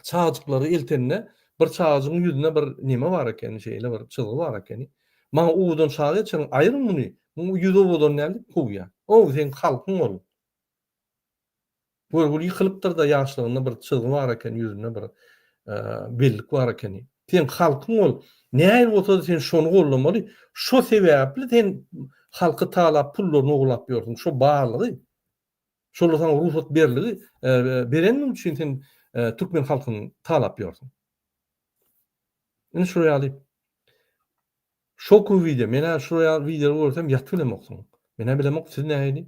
çagajyklary eltende bir çagajygyň ýüzünde bir neme bar ekeni, şeýle bir çyzgy bar ekeni. Maňa owadan çaga geçiriň, aýryň muny, muň ýüzi owadan däl diýip kowýar. Ow, seň halkyň ol. Görgüli ýykylypdyr-da ýaşlygynda bir çyzgy bar ekeni, ýüzünde bir bellik bar ekeni. Seň halkyň ol. Nähili bolsa-da sen şony goldamaly. Şo sebäpli sen halky talap pullaryny ogurlap ýörsüň. Şo barlygy. Şolar saňa rugsat berligi berenligi üçin sen türkmen halkyny talap ýörsüň. Ine şular ýaly şokowy wideo. Men-ä şular ýaly wideolary görsem ýatyp bilemok soň. Men-ä bilemok siz nähili.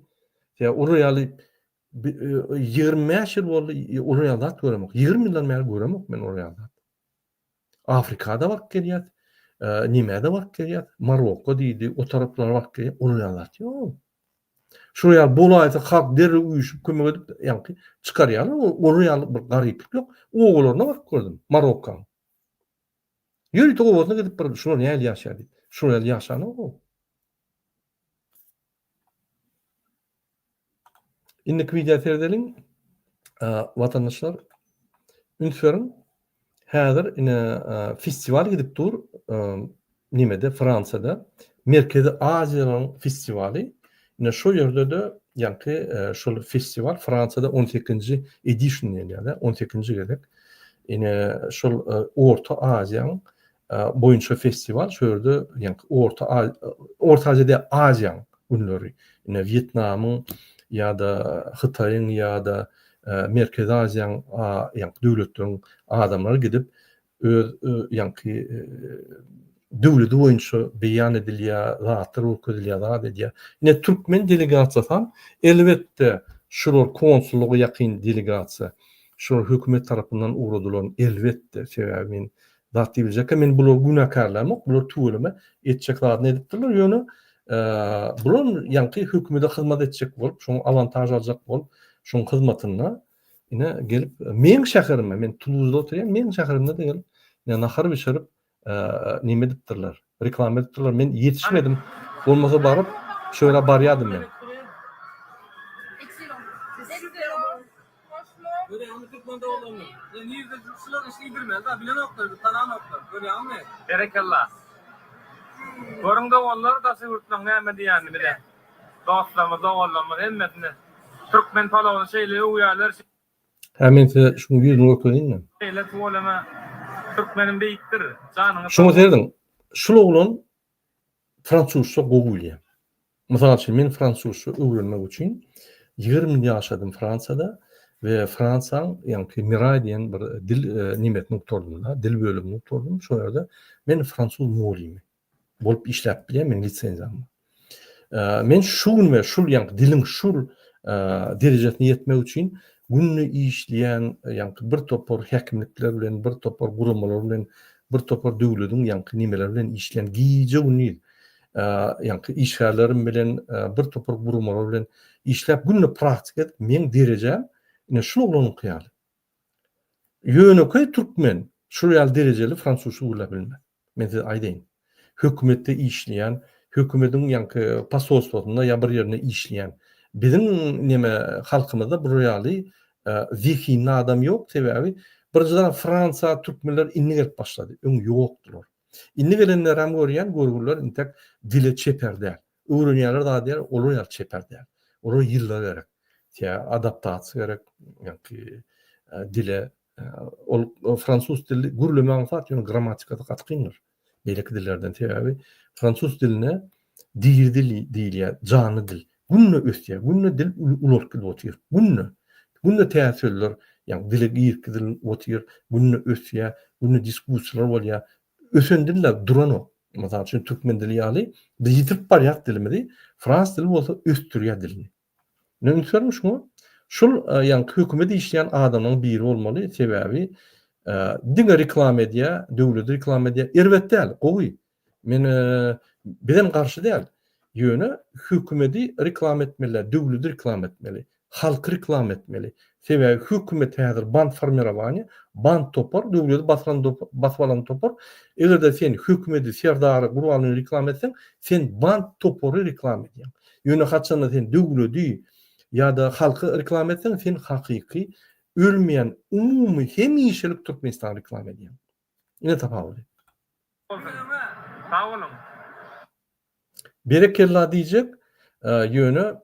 Ýa olar ýaly 25 ýyl boldy olar ýaly zat göremok. 20 ýyldan bäri göremok men olar ýaly zat. Afrikada baryp gelýär, nemä-de baryp gelýär, Marokko diýdi, o taraplara baryp gelýär, olar ýaly zat ýok. Şular ýaly bolaýsa halk derrew üýşüp kömek edip ýaňky çykarýarlar. Olar ýaly bir garyplyk ýok. Obalaryna baryp gördüm Marokkaň. Ýörite obasyna gidip bir şular nähili ýaşaýar diýip. Şular ýaly ýaşanok o. Indiki wideo seredeliň. Watandaşlar üns beriň. Häzir ine festiwal gidip dur nimede Fransiýada Merkezi Aziýanyň festiwaly. Ine şo ýerde-de ýaňky şol festiwal Fransiýada 18-nji edition diýilýär-de, 18-nji gezek. Ine şol Orta Aziýanyň boýunça festiwal şu ýerde ýaňky Orta Orta Aziýa däl Aziýanyň günleri. Ine Wýetnamyň ýa-da Hytaýyň ýa-da Merkezi Aziýanyň ýaňky döwletleriň adamlary gidip öz ýaňky döwleti boýunça beýan edilýär, zatlar görkezilýär, zat edýär. Ine türkmen delegasiýasam elbetde şular konsullyga ýakyn delegasiýa. Şular hökümet tarapyndan ugradylan elbetde sebäbi men zat diýiljekkä men bulary günäkärlämok, bular tüweleme etjek zadyny edipdirler, ýöne bular ýaňky hökümede hyzmat etjek bolup, şoň awantaž aljak bolup, şoň hyzmatynda ine gelip meň şäherime, men Tuluzda oturýan, meň şäherimde-de gelip ine nahar bişirip neme edipdirler, reklama edipdirler, men ýetişmedim, bolmasa baryp şo ýere barýadym men. Görýäňmi türkmen doganlaryny? Ýa nirde şular iş iýdirmeli da bilenoklar bir tananoklar. Görýäňmi? Berekella. Görüň doganlar daşary ýurtlaň näme diýýänini bize. Dostlarymyz doganlarymyz hemmesini türkmen palawyny şeýle öwýärler. Hä men size şuň ýüzüni görkezeýinmi? Şeýle tüweleme türkmenim beýikdir. Janyňyz sag Şuňa serediň. Şul oglan fransuzça gowy bilýär. Mysal üçin, men fransuzça öwrenmek üçin 20 ýyl ýaşadym Fransiýada we Fransiýaň ýaňky Miraý diýen bir dil nemesini gutardym-da, dil bölümini gutardym. Şo ýerde men fransuz mugallymy bolup işläp bilýän, meniň lisenziýam bar. Men şu gün we şul ýaňky diliň şul derejesine ýetmek üçin günde işleýän ýaňky bir topar häkimlikler bilen, bir topar guramalar bilen, bir topar döwlediň ýaňky nemeleri bilen işleýän gije-gündiz ýaňky işgärlerim bilen, bir topar guramalar bilen işläp günde praktika edip meň derejäm ine şul oglanyňky ýaly. Ýönekeý türkmen şul ýaly derejeli fransuzça gürläp bilmez. Men size aýdaýyn. Hökümetde işleýän, hökümediň ýaňky posolstwosynda ýa bir ýerinde işleýän biziň neme halkymyzda bular ýaly zehinli adam ýok sebäbi birinjiden Fransiýa türkmenler indi gelip başlady. Öň ýokdular. Indi gelenlerem görýän görgüliler intek dile çeper däl. Öwrenýärler zat edýärler olar ýaly çeper däl. Olara ýyllar gerek. Tä adaptasiýa gerek ýaňky dile Ol fransuz dili gürleme aňsat, ýöne grammatikasy gaty kyndyr. Beýleki dillerden sebäbi fransuz diline diri dil diýilýär, janly dil. Günde ösýär, günde dil ulalyp gidip otyr. Günde. Günde täze sözler, ýagny dile girip gidilip otyr, günde ösýär, günde diskussiýalar bolýar. Ösen diller duranok. Mysal üçin türkmen dili ýaly biz ýitirip barýarys dilimizi, frans dili bolsa ösdürýär dilini. Ine üns beriň şuňa. Şul ýaňky hökümet işleýän adamlaryň biri bolmaly, sebäbi. Diňe reklama edýär, döwleti reklama edýär. Erbet däl, gowy. Men bizem garşy däl. Ýöne hökümeti reklama etmeli däl, döwleti reklama etmeli. Halky reklama etmeli. Sebäbi hökümet häzir band formirowaniýa, band topar, döwleti basylan basyp alan topar. Eger-de sen hökümeti, serdary, Gurbangulyny reklama etseň, sen band topary reklama edýäň. Ýöne haçanda sen döwleti ýa-da halky reklama etseň, sen hakyky ölmeýän umumy hemişelik Türkmenistany reklama edýäň. Ine tapawudy. Sag boluň. Berekella diýjek, ýöne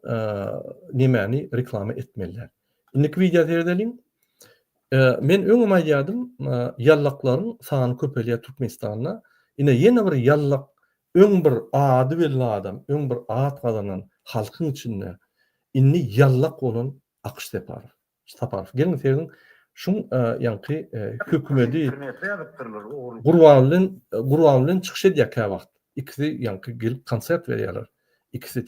nemäni reklama etmeli däl. Indiki wideo seredeliň. Men öňem aýdýardym, ýallaklaryň sany köpelýär Türkmenistanda. Ine ýene bir ýallak, öň bir ady belli adam, öň bir at gazanan halkyň içinde indi ýallak bolan Akyş Separow. Saparow geliň serediň şuň ýaňky hökümedi Gurban bilen Gurban bilen çykyş edýär käwagt. Ikisi ýaňky gelip konsert berýärler. Ikisi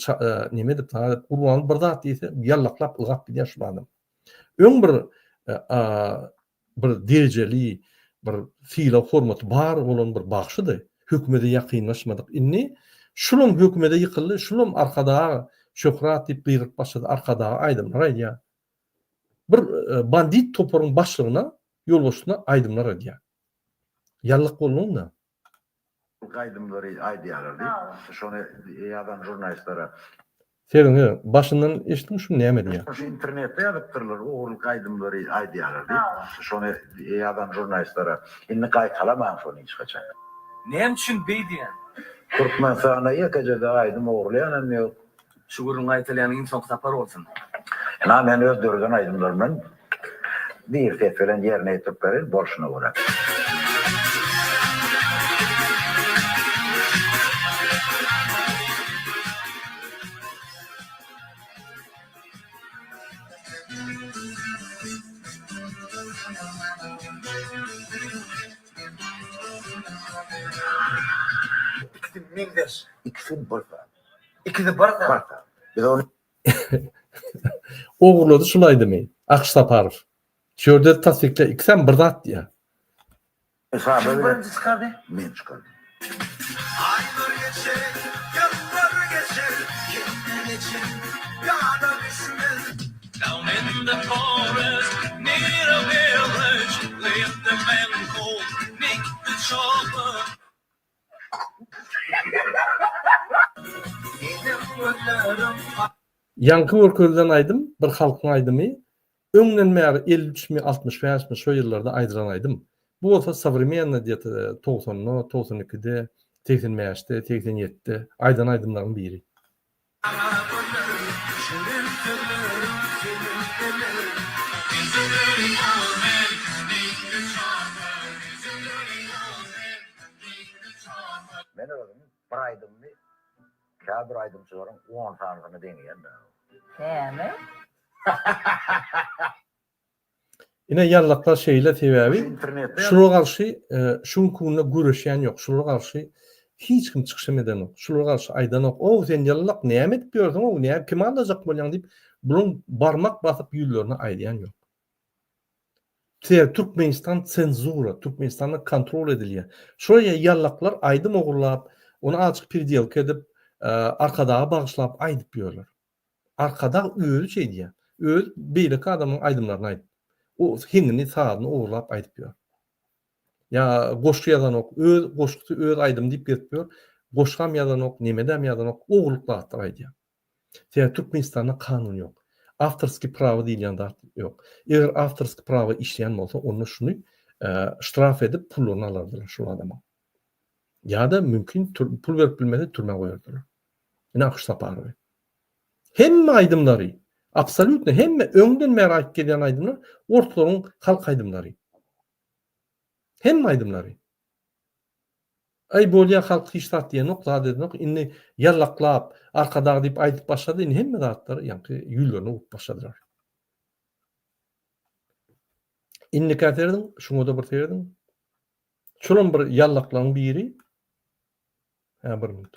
neme edip zat edip Gurban bir zat diýse ýallaklap ylgap gidýär şul adam. Öň bir bir derejeli bir sylag hormaty bar bolan bir bagşydy. Hökümede ýakynlaşmadyk. Indi şulam hökümede ýykyldy, şulam Arkadag şöhrat diýip gygyryp başlady, Arkadaga aýdymlar aýdýar. Bir bandit toparyň başlygyna, ýolbaşçysyna aýdymlar aýdýar. Ýallyk bolduň-da. Aýdymlary aýdýarlar diýip, şony ýazan žurnalistlere. Serediň, serediň, başyndan eşidiň şuny näme diýýär. Şu internetde ýazypdyrlar, ogurlyk aýdymlary aýdýarlar diýip, şony ýazan žurnalistlere. Indi gaýtalamaň şony hiç haçan. Näme üçin beý diýýän? Türkmenistanda ýekeje-de aýdym ogurlaýanam ýok. Şu gürrüň gaýtalýanyň iň soňky sapar bolsun. Ynha men öz döreden aýdymlarymdan bir ses bilen ýerine ýetirip bereýin bolşuna görä. Ikisi meňzeş. Ikisi bir zat. Ikisi bir zat. Biz ony Ogurlady şul aýdymy Akyş Saparow. Şu ýerde tassykla ikisem bir zat diýýär. Hesaba Kim bilen birinji çykardy? Men çykardym. Aýlar geçer, ýyllar geçer, ýene geçer, ýada düşmez. Down in the forest, near a village, lived a man called Nick the Chopper. Ýaňky görkezilen aýdym bir halkyň aýdymy, öňden bäri 53 mi 65 mi şo ýyllarda aýdylan aýdym. Bu bolsa sowremennyý gde-to togsanda, 92 de, 85 de, 87 de aýdan aýdymlaryň biri. Men özüm bir aýdymymy käbir aýdymçylaryň on sanysyna deňeýän-dä. Näme? Ine ýallaklar şeýle sebäbi şulara garşy şu günki günde göreşýän ýok şulara garşy hiç kim çykyşam edenok şulara garşy aýdanok ow sen ýallak näme edip ýörsüň ow näme kimi aldajak bolýaň diýip bulaň barmak basyp ýüzlerine aýdýan ýok. Sebäbi Türkmenistan senzura Türkmenistanda kontrol edilýär. Şol ýallaklar aýdym ogurlap ony azajyk perdelka edip Arkadaga bagyşlap aýdyp ýörler. Arkadag özi şeýdýär. Özi beýleki adamyň aýdymlaryny aýdyp, o heňini, sazyny ogurlap aýdyp ýör. Ýa goşgy ýazanok, öz goşgusy, öz aýdymy diýip gezip ýör. Goşgam ýazanok, nemedem ýazanok, ogurlyk zatlar aýdýar. Sebäbi Türkmenistanda kanun ýok. Awtorskiý prawo diýilýän zat ýok. Eger awtorskiý prawo işleýän bolsa, onda şuny ştraf edip pullaryny alardylar şul adamyň. Ýa-da mümkin pul berip bilmese türmä goýardylar. Ine Akyş Saparowy. Hemme aýdymlary, absolýutno hemme öňden bäri aýdyp gelýän aýdymlar orslaryň halk aýdymlary. Hemme aýdymlary. Aý bolýa halk hiç zat diýenok, zat edenok. Indi ýallaklap Arkadag diýip aýdyp başlady, indi hemme zatlar ýaňky ýüzlerine urup başladylar. Indikä serediň, şuňa-da bir serediň. Şolam bir ýallaklaryň biri. Hä bir minut.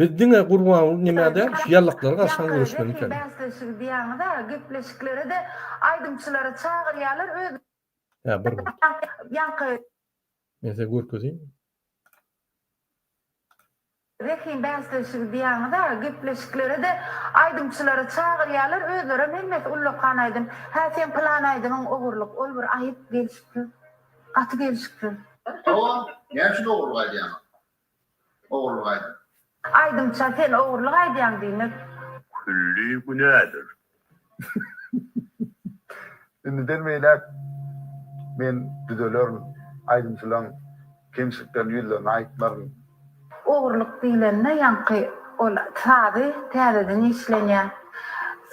Biz diňe Gurbanguly nämä däl, şu ýallaklara garşam göreşmeli ekeni. Bäsleşigi diýýäňiz-ä, gepleşiklere-de aýdymçylary çagyrýarlar, öz Hä, bir minut. Ýaňky. Men size görkezeyim. Zehin bäsleşigi diýýäňiz-ä, gepleşiklere-de aýdymçylary çagyrýarlar, özlerem hemmesi ullakan aýdym. Hä, seň pylan aýdymyň ogurlyk, ol bir aýyp, gelşiksiz. Gaty gelşiksiz. Hawa, näme üçin ogurlyk aýdýaňyz? Ogurlyk aýdym. Aýdymça sen ogurlyk aýdýaň diýmek. Külli günädir. Indiden beýläk men düzelerin, aýdymçylaň kemçiliklerini ýüzlerine aýtmaryn. Ogurlyk diýlende ýaňky ol sazy täzeden işlenýär.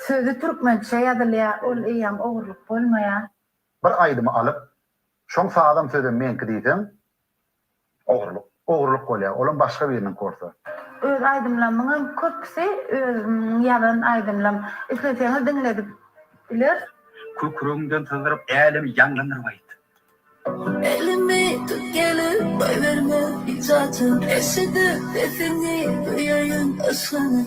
Sözi türkmençe ýazylýar, ol eýýäm ogurlyk bolmaýar. Bir aýdymy alyp, şoň sazam sözem meňki diýseň, Ogurlyk. Ogurlyk bolýar. Olam başga biriniňki bolsa. Öz aýdymlamyňam köpüsi özümiň ýazan aýdymlam. Isleseňiz diňledip biler. Kükregiňden syzdyryp älemi ýaňlandyryp aýt. Elimi tut gelip goýberme hiç haçan Eşidip sesiňi duýaýyn yşgyňy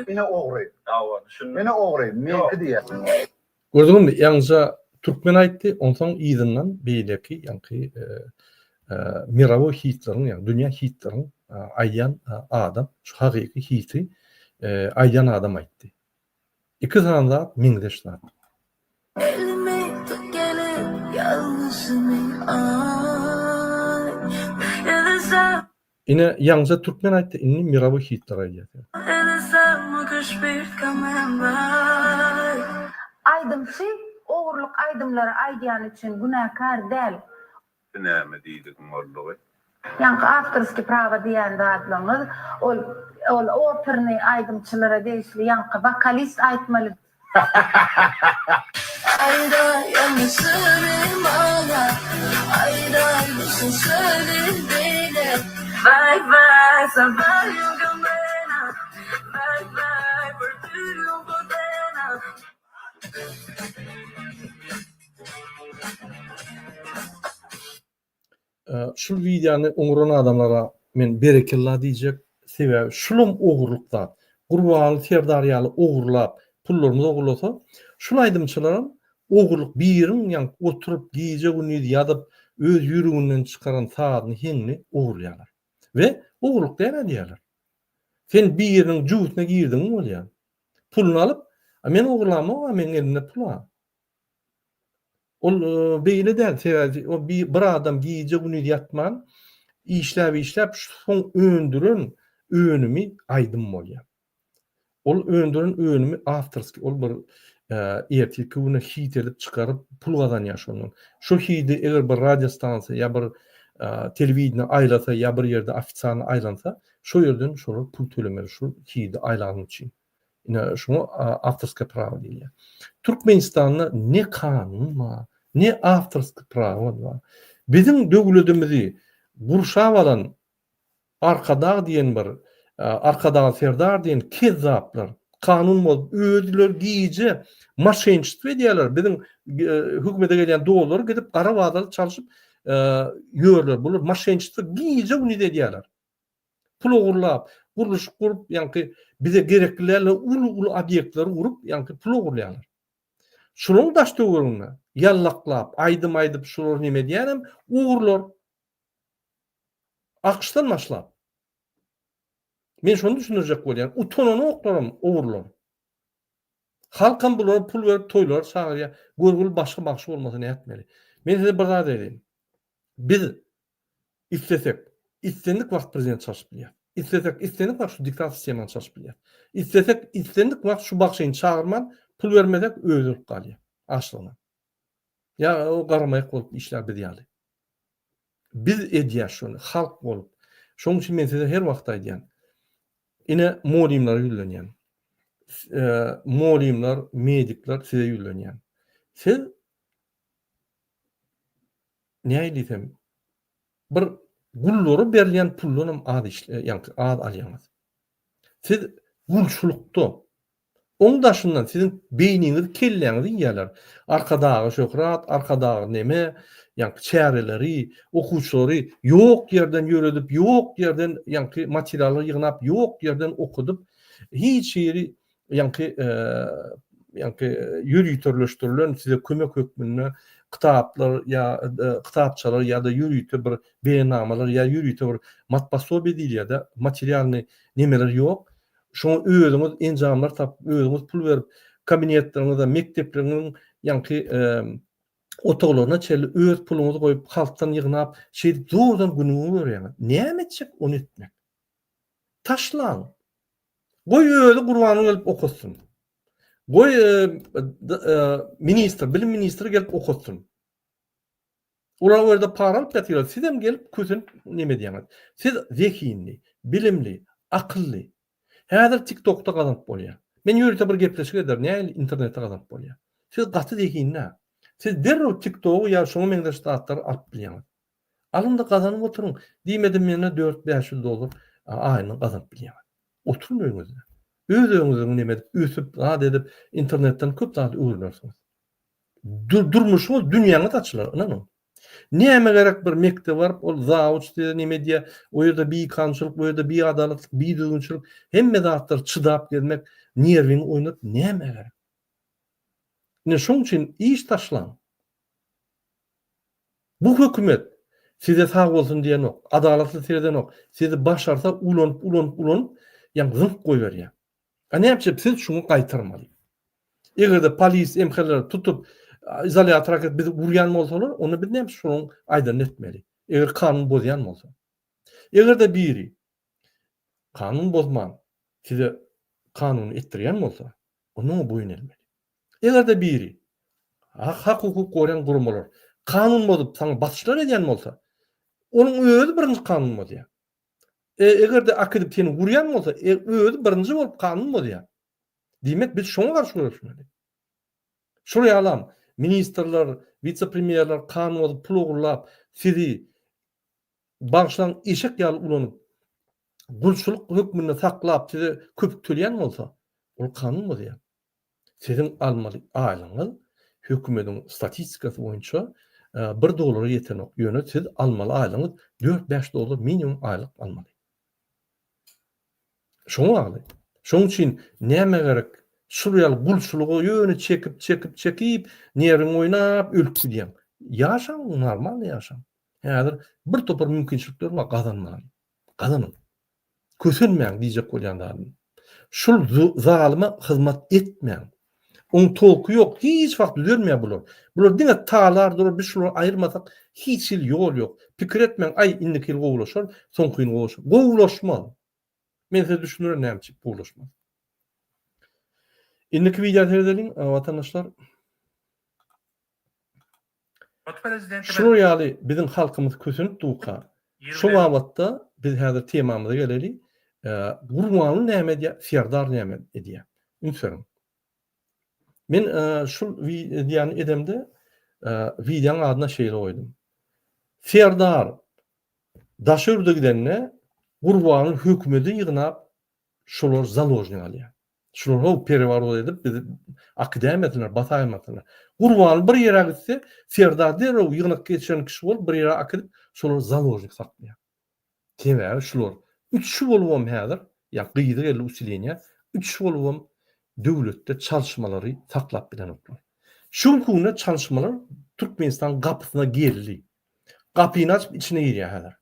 Ine ogry. Ine ogry, meňki diýýär. Gördüňizmi, ýaňyja türkmen aýtdy, onsoň yzyndan beýleki ýaňky mirowoý hitleriň, ýagny dünýä hitleriň aýdýan adam, şu hakyky hiti aýdýan adam aýtdy. Iki sany zat meňzeş zat. Elimi tut gelip ýalňyşymy aý. Ine ýaňja türkmen aýtdy indi mirowoý hitler aýdýar. Aýdymçy ogurlyk aýdymlary aýdýany üçin günäkär däl. Näme diýdigiň boldugy? Ýaňky awtorskiý prawa diýýän zatlaryňyz ol ol opernyý aýdymçylara degişli ýaňky wokalist aýtmaly. Şul wideony oňran adamlara men berekella diýjek. Sebäbi şulam ogurlyk zat. Gurbanguly Serdar ýaly ogurlap, pullarymyzy ogurlasa, şul aýdymçylaram ogurlyk biriň ýaňky oturyp gije-gündiz ýazyp, öz ýüreginden çykaran sazyny, heňini ogurlaýarlar. We ogurlyk däl-ä diýýärler. Sen biriniň jübüsine girdigiň bolýar. Puluny alyp, a men ogurlamok-a, meň elimde pul-a. Ol beýle däl, sebäbi o bir adam gije-gündiz ýatman işläp-işläp soň öndüren önümi aýdym bolýar. Ol öndüren önümi awtorskiý, ol bir ertirki güne hit edip çykaryp pul gazanýar şondan. Şo hidi eger bir radiostansiýa ýa bir telewideniýe aýlasa ýa bir ýerde ofisialny aýlansa, şo ýerden şolar pul tölemeli şol hidi aýlany üçin. Ine şuňa awtorskiý prawo diýilýär. Türkmenistanda ne kanun bar, ne awtorskiý prawo bar. Biziň döwletimizi gurşap alan Arkadag diýen bir Arkadag Serdar diýen kezzaplar kanun bozup özleri gije moşenniçestvo edýärler. Biziň hökümete gelýän dollary gidip gara bazarda çalşyp ýörler. Bular moşenniçestvo gije-gündiz edýärler. Pul ogurlap, gurluşyk gurup, ýaňky bize gerekli däl uly-uly obýektleri gurup, ýaňky pul ogurlaýarlar. Şularyň daş-töwereginde ýallaklap, aýdym aýdyp şulary neme edýänem ogrular. AKŞ-dan başlap. Men şony düşündirjek bolýan. Utananoklaram ogrular. Halkam bulara pul berip toýlara çagyrýar. Görgüli başga bagşy bolmasa nätmeli? Men size bir zat aýdaýyn. Biz Islesek, islendik wagt prezident çalşyp bilýär. Islesek, islendik wagt şu diktator sistemany çalşyp bilýär. Islesek, islendik wagt şu bagşyny çagyrman, pul bermesek, özi ölüp galýar açlygyndan. Ýa o garamaýak bolup işlär biz ýaly. Biz edýäs şony, halk bolup. Şonuň üçin men size her wagt aýdýan. Ine, mugallymlara ýüzlenýän. Mugallymlar, medikler size ýüzlenýän. Siz nähili diýsem, bir gullara berilýän puldanam az işle, ýaňky az alýaňyz. Siz gulçulykda. Oň daşyndan siziň beýniňizi, kelläňizi iýýärler. Arkadaga şöhrat, Arkadaga neme, ýaňky çäreleri, okuwçylary ýok ýerden ýöredip, ýok ýerden ýaňky materiallar ýygnap, ýok ýerden okudyp, hiç hili ýaňky ýaňky ýöriteleşdirilen size kömek hökmünde kitaplar ýa kitapçalar ýa-da ýörite bir beýannamalar ýa ýörite bir matposobiýe diýilýär-de, materialnyý nemeler ýok. Şoňa özüňiz enjamlar tapyp, özüňiz pul berip, kabinetleriňize, mekdepleriňiziň ýaňky otaglaryna çenli öz puluňyzy goýup, halkdan ýygnap, şeýdip zordan günüňi görýäňiz. Näme etjek ony etmek? Taşlaň. Goý özi Gurbangül gelip okatsyn. Goý ministr, bilim ministri gelip okatsyn. Olar o ýerde para alyp ýatyrlar. Sizem gelip kösenip neme edýäňiz. Siz zehinli, bilimli, akylly. Häzir TikTokda gazanyp bolýar. Men ýörite bir gepleşik ederin, nähili internetde gazanyp bolýar. Siz gaty zehinli. Siz derrew TikTogy ýa şoňa meňzeş zatlary alyp bilýäňiz. Alyň-da gazanyp oturyň. Diýmedim mende dört-bäş ýüz dollar aýyna gazanyp bilýäňiz. Oturyň öýüňizde. Öz öýüňiziň neme edip, ösüp, zat edip, internetden köp zat öwrenersiňiz. Durmuşyňyz, dünýäňiz açylar, ynanyň. Näme gerek bir mekdebe baryp, ol zawuç diýýär, neme edýär, o ýerde bikanunçylyk, bu ýerde biadalatlyk, bidüzgünçilik, hemme zatlar çydap gezmek, nerwiňi oýnadyp nämä gerek? Ine şoň üçin iş taşlaň. Bu hökümet size sag bolsun diýenok, adalatly seredenok, sizi başarsa ulanyp, ulanyp, ulanyp, ýaňy zyňyp goýberýär. A näme siz şuňa gaýtarmaly. Eger-de polis MHL-leri tutup izolýatora äkidip bizi urýan bolsalar, onda biz näme şonuň aýdanyny etmeli. Eger kanun bozýan bolsa. Eger-de biri kanun bozman size kanuny etdirýän bolsa, onda oňa boýun egmeli. Eger-de biri hak-hukuk goraýan guramalar kanun bozup saňa basyşlar edýän bolsa, onuň özi birinji kanun bozýar. E, eger-de akidip seni urýan bolsa, e, özi birinji bolup kanun bozýar. Diýmek, biz şoňa garşy göreşmeli. Şol ýalam ministrler, wise-premýerler kanun bozup pul ogurlap, sizi bagyşlaň eşek ýaly ulanyp, gulçulyk hökmünde saklap size köpük töleýän bolsa, ol kanun bozýar. Siziň almaly aýlygyňyz hökümediň statistikasy boýunça bir dollara ýetenok. Ýöne siz almaly aýlygyňyz dört-bäş dollar minimum aýlyk almaly. Şoňa bagly. Şonuň üçin nämä gerek? Şul ýaly gulçulyga ýöne çekip, çekip, çekip, nerwiňi oýnap ölüp gidýäň. Ýaşaň, normalny ýaşaň. Häzir bir topar mümkinçilikler bar gazanmaga. Gazanyň. Kösenmäň diýjek bolýan zadym. Şul zalyma hyzmat etmäň. Oň tolky ýok, hiç wagt düzelmeýär bular. Bular diňe talar durar, biz şulary aýyrmasak hiç hili ýol ýok. Pikir etmäň, aý indiki ýyl gowulaşar, soňky ýyl gowulaşar. Gowulaşmaz. Men size düşündirin näme üçin gowulaşmaz. Indiki wideo seredeliň, watandaşlar. Şular ýaly biziň halkymyz kösenip durka, şu babatda biz häzir temamyza geleli. Gurbanguly näme edýär, Serdar näme edýär? Üns beriň. Men şul wideony edemde wideonyň adyna şeýle goýdum. Serdar daşary ýurda gidende Gurbanguly hökümedi ýygnap şolary založnik alýar. Şular how perewarot edip bizi akidäýmesinler, basaýmasynlar. Gurbanly bir ýere gitse, Serdar derrew ýygnak geçiren kişi bolup bir ýere akidip, şolary založnik saklaýar. Sebäbi şular üçi bolubam häzir, ýa gyzy geldi usileniýa, üçi bolubam döwletde çalyşmalary saklap bilenoklar. Şu günki günde çalyşmalar Türkmenistanyň gapysyna geldi. Gapyny açyp içine girýär häzir.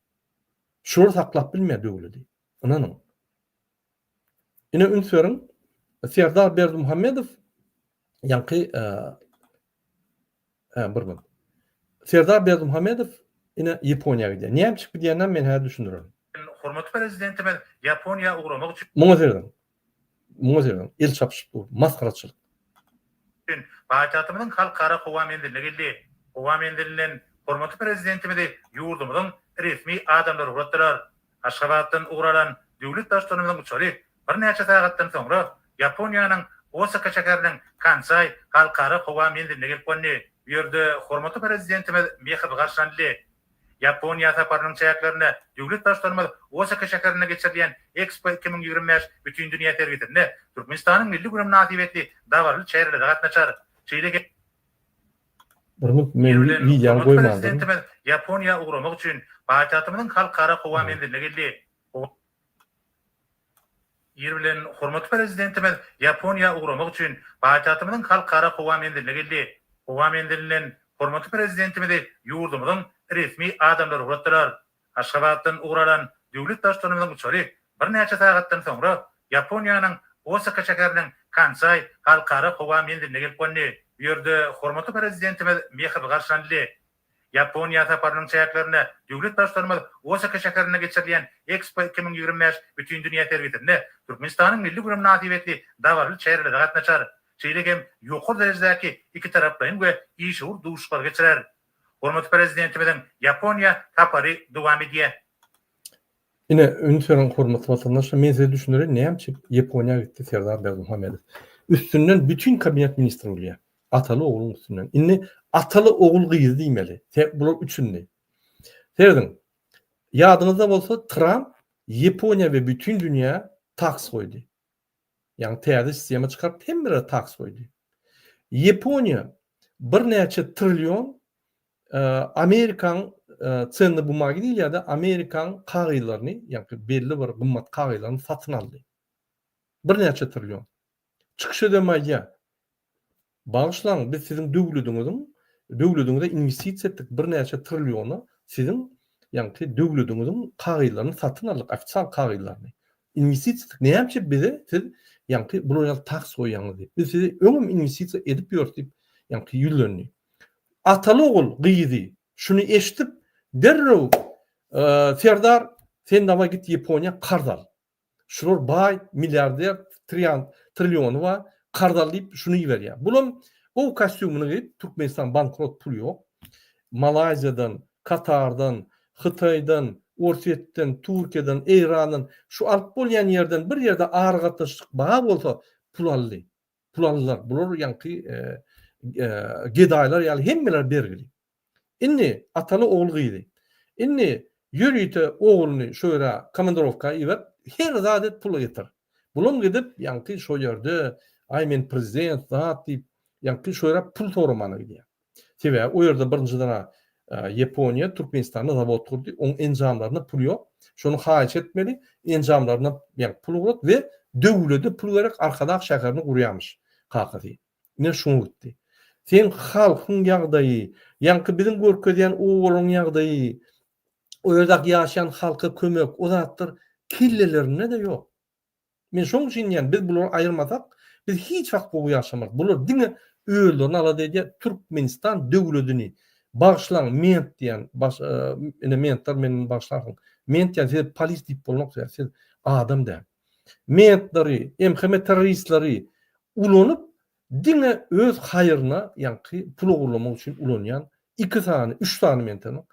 Şular saklap bilmeýär döwledi. Ynanyň. Ine üns beriň, Serdar Berdimuhamedow ýaňky hä bir minut. Serdar Berdimuhamedow ine Ýaponiýa gidýär. Näme üçin gidýänini men häzir düşündirerin. Hormatly Prezidentimiz Ýaponiýa ugramak üçin Muňa serediň. Muňa serediň. El çapyşyp dur. Masgaraçylyk. Paýtagtymyzyň Halkara howa menziline geldi. Howa menzilinden hormatly Prezidentimizi ýurdumyzyň resmi adamlary ugratdylar. Aşgabatdan ugur alan döwlet Baştutanymyzyň uçary birnäçe sagatdan soňra Ýaponiýanyň Osaka şäheriniň Kansaý halkara howa menziline gelip gondy. Bu ýerde hormatly Prezidentimiz mähirli garşylanyldy. Ýaponiýa saparynyň çäklerinde döwlet Baştutanymyz Osaka şäherinde geçirilýän Ekspo 2025 Bütindünýä sergisinde Türkmenistanyň Milli güni mynasybetli dabaraly çärelere gatnaşar. Şeýle hem. Bir minut men Ir bilen wideony hormatly goýmandyryn. Prezidentimiz Ýaponiýa ugramak üçin paýtagtymyzyň Halkara howa menziline geldi. Ir bilen hormatly Prezidentimiz Ýaponiýa ugramak üçin paýtagtymyzyň Halkara howa menziline geldi. Howa menzilinden hormatly Prezidentimizi ýurdumyzyň resmi adamlary ugratdylar. Aşgabatdan ugur alan döwlet Baştutanymyzyň uçary birnäçe sagatdan soňra Ýaponiýanyň Osaka şäheriniň Kansai Halkara howa menziline gelip gondy. Bu ýerde hormatly Prezidentimiz mähirli garşylanyldy. Ýaponiýa saparynyň çäklerinde döwlet Baştutanymyz Osaka şäherinde geçirilýän Ekspo 2025 Bütindünýä sergisinde Türkmenistanyň Milli güni mynasybetli dabaraly çärelere gatnaşar. Şeýle hem ýokary derejedäki ikitaraplaýyn we işewür duşuşyklary geçirer. Hormatly Prezidentimiziň Ýaponiýa sapary dowam edýär. Ine, üns beriň hormatly watandaşlar, men size düşündireýin näme üçin Ýaponiýa gitdi Serdar Berdimuhamedow. Üstünden bütin kabinet ministri bilýär. Ataly ogluň üstünden. Indi ataly ogul gyzy diýmeli. Bular üçündi. Serediň. Ýadyňyzda bolsa Tramp Ýaponiýa we bütin dünýä taks goýdy. Ýagny täze sistema çykaryp hemmelere taks goýdy. Ýaponiýa birnäçe trillion Amerikaň cenny bumagi diýilýär-de, Amerikaň kagyzlaryny, ýagny belli bir gymmat kagyzlaryny satyn aldy. Birnäçe trillion. Çykyş edem aýdýar. Bagyşlaň, biz siziň döwlediňiziň, döwlediňize inwestisiýa etdik birnäçe trilliona, siziň, ýaňky döwlediňiziň kagyzlaryny satyn aldyk, ofitsial kagyzlaryny. Inwestisiýa etdik, näme üçin bize siz, ýaňky bular ýaly taks goýýaňyz diýip. Biz size öňem inwestisiýa edip ýörüs diýip, ýaňky ýüzlendi. Ataly-ogul gyzy şuny eşidip, derrew, Serdar, sen dawaý git Ýaponiýa karz al. Şular baý, milliarder, trian, trilliony bar, karz al diýip şuny iberýär. Bulam gowy kostýumyny geýip, Türkmenistan bankrot pul ýok. Malaýziýadan, Katardan, Hytaýdan, Orsýetden, Türkiýeden, Eýrandan şu alyp bolýan ýerden bir ýerde aragatnaşyk bar bolsa pul aldy. Pul aldylar. Bular ýaňky gedaýlar ýaly hemmeler bergili. Indi ataly ogul gyzy. Indi ýörite ogluny şo ýere komandirowka iberip, her zat et pul getir. Bulam gidip ýaňky şo ýerde aý men prezident zat diýip ýaňky şo ýere pul soramana gidýär. Sebäbi o ýerde birinjiden-ä Ýaponiýa Türkmenistanda zawod gurdy, oň enjamlaryna pul ýok. Şony haýyş etmeli, enjamlaryna ýaňky pul ugrat we döwlede pul gerek Arkadag şäherini gurýamyş kakasy. Ine şuňa gitdi. Seň halkyň ýagdaýy, ýaňky biziň görkezýän obalaryň ýagdaýy, o ýerdäki ýaşaýan halka kömek, o zatlar kellelerinde-de ýok. Men şoň üçin diýýän, biz bulary aýyrmasak, biz hiç wagt gowy ýaşamarys. Bular diňe özlerini alada edýär, Türkmenistan döwledini bagyşlaň, ment diýýän, baş, ine mentler meni bagyşlarsyň. Ment diýýän, size polis diýip bolmok, siz adam däl. Mentleri, MHM terroristleri ulanyp diňe öz haýryna ýaňky pul ogurlamak üçin ulanýan iki sany üç sany men tanok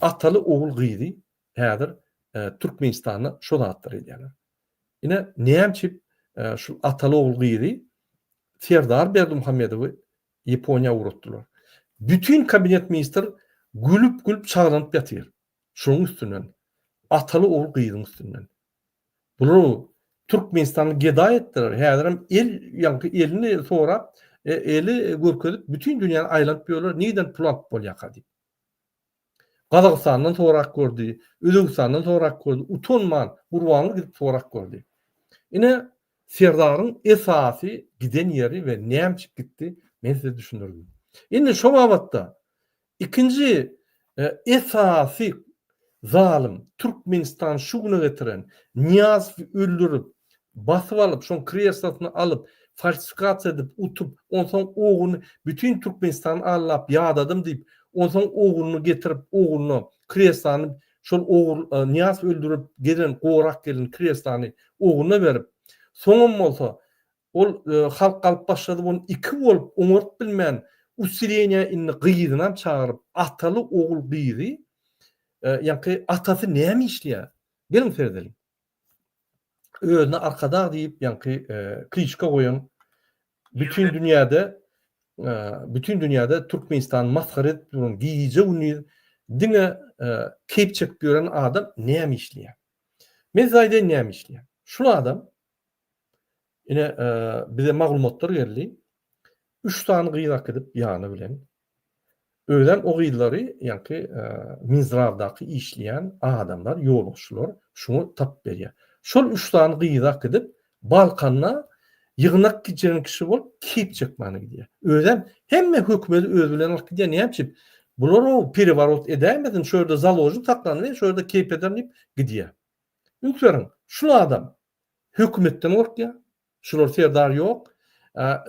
ataly ogul gyzy häzir Türkmenistanda şo zatlary edýärler. Ine näme üçin şu ataly ogul gyzy Serdar Berdimuhamedowy Ýaponiýa ugratdylar. Bütin kabinet ministr gülüp gülüp çaglanyp ýatyr. Şonuň üstünden ataly ogul gyzyň üstünden. Bular Türkmenistany gedaý etdiler. Häzirem el ýaňky elini sorap, e, eli görkezip bütin dünýäni aýlanyp ýörler, nirden pul alyp bolýarka diýip. Gazagystandan sorap gördi, Özbegistandan sorap gördi, utanman Gurbanguly gidip sorap gördi. Ine Serdaryň esasy giden ýeri we näme üçin gitdi, men size düşündirdim. Indi şo babatda Ikinji esasy zalym Türkmenistany şu güne getiren Nyýazowy öldürip, basyp alyp, şoň kreslosyny alyp, falsifikasiýa edip, utup, onsoň ogluny bütin Türkmenistany aldap ýadadym diýip, onsoň ogluny getirip, ogluna kreslony şol ogul Nyýazowy öldürip gelen gorak gelin kreslony ogluna berip, soňam bolsa Ol halk galyp başlady ony iki bolup oňaryp bilmän usileniýa indi gyzynam çagyryp ataly ogul gyzy ýaňky atasy näme işleýär geliň seredeliň özüne arkadag diýip ýaňky kliçka goýan bütin dünýäde bütin dünýäde Türkmenistany masgara edip duran gije gündiz. diňe keýp çekip ýören adam näme işleýär? Men size aýdaýyn näme işleýär. Şul adam ine bize maglumatlar geldi. Üç sany gyz akidip ýany bilen Özem o gyzlary ýaňky Minzdrawdaky işleýän adamlar, ýolbaşçylar şuňa tapyp berýär. Şol üç sany gyzy akidip Balkanda ýygnak gitjegen kişi bolup keýp çekmäne gidýär. Özem hemme hökümeti özi bilen alyp gidýär. Näme üçin? Bular-ow pereworot edäýmesin, şu ýerde založnik saklandy, şu ýerde keýp ederin diýip gidýär. Üns beriň, şul adam hökümetden gorkýar, Şular serdar ýok.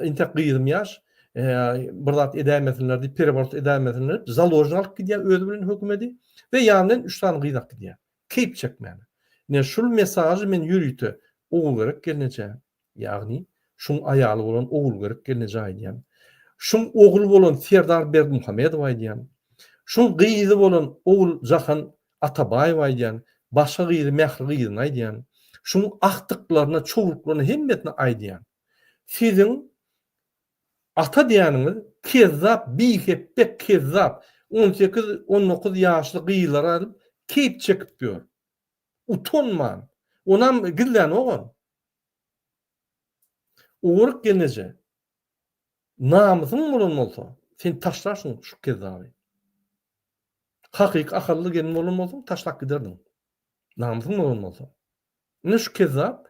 Intek gyzym ýaş. Bir zat edäýmesinler diýip, pereworot edäýmesinler diýip, založny alyp gidýär özi bilen hökümedi we ýanyndan üç sany gyz alyp gidýär. Keýp çekmäne. Ine şul mesažy men ýörite Ogulgerek gelnejä, ýagny şuň aýaly bolan Ogulgerek gelnejä aýdýan. Şuň ogly bolan Serdar Berdimuhamedowa aýdýan. Şuň gyzy bolan Oguljahan Atabaýewa aýdýan, başga gyzy Mähri gyzyna aýdýan, şuň agtyklaryna, çowluklaryna hemmesine aýdýan. Siziň ata diýýäniňiz kezzap, bihepbek kezzap, on sekiz, on dokuz ýaşly gyzlary alyp keýp çekip ýör. Utanman. Onam gizlänogam. Owuruk gelneje, namysyň bolan bolsa, sen taşlarsyň şu kezzaby. Hakyky akylly gelin bolan bolsaň taşlap giderdiň. Namysyň bolan bolsa. Ine şu kezzap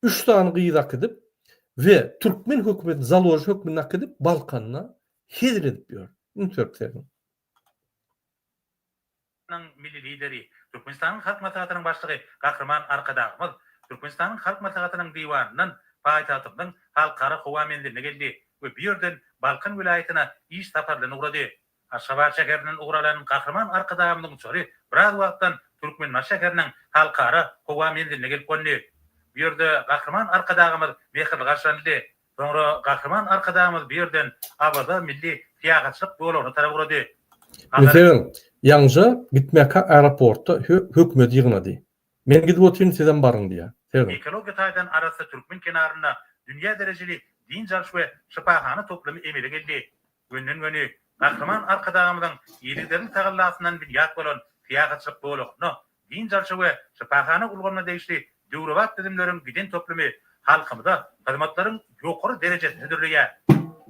üç sany gyz akidip we türkmen hökümetini založnik hökmünde akidip Balkanda hezil edip ýör. Üns berip serediň. Milli Lideri, Türkmenistanyň Halk Maslahatynyň Başlygy Gahryman Arkadagymyz Türkmenistanyň Halk Maslahatynyň Diwanyndan paýtagtymyzyň Halkara howa menziline geldi we bu ýerden Balkan welaýatyna iş sapary bilen ugrady. Aşgabat şäherinden ugur alan Gahryman Arkadagymyzyň uçary biraz wagtdan Türkmenbaşy şäheriniň Halkara howa menziline gelip gondy. Bu ýerde Gahryman Arkadagymyz mähirli garşylanyldy. Soňra Gahryman Arkadagymyz bu ýerden Awaza milli syýahatçylyk zolagyna tarap ugrady. Meselem, ýaňja gitmäkä aeroportda hökümet ýygnady. Men gidip otyryn sizem baryň diýýär. Serediň. Ekologiýa taýdan arassa türkmen kenarynda dünýä derejeli dynç alyş we şypahana toplumy emele geldi. Gönden-göni Gahryman Arkadagymyzyň yzygiderli tagallasyndan binýat bolan syýahatçylyk zolagynda dynç alşa we şypahana ulgamyna degişli döwrebap düzümleriň giden toplumy halkymyza hyzmatlaryň ýokary derejesini hödürleýär.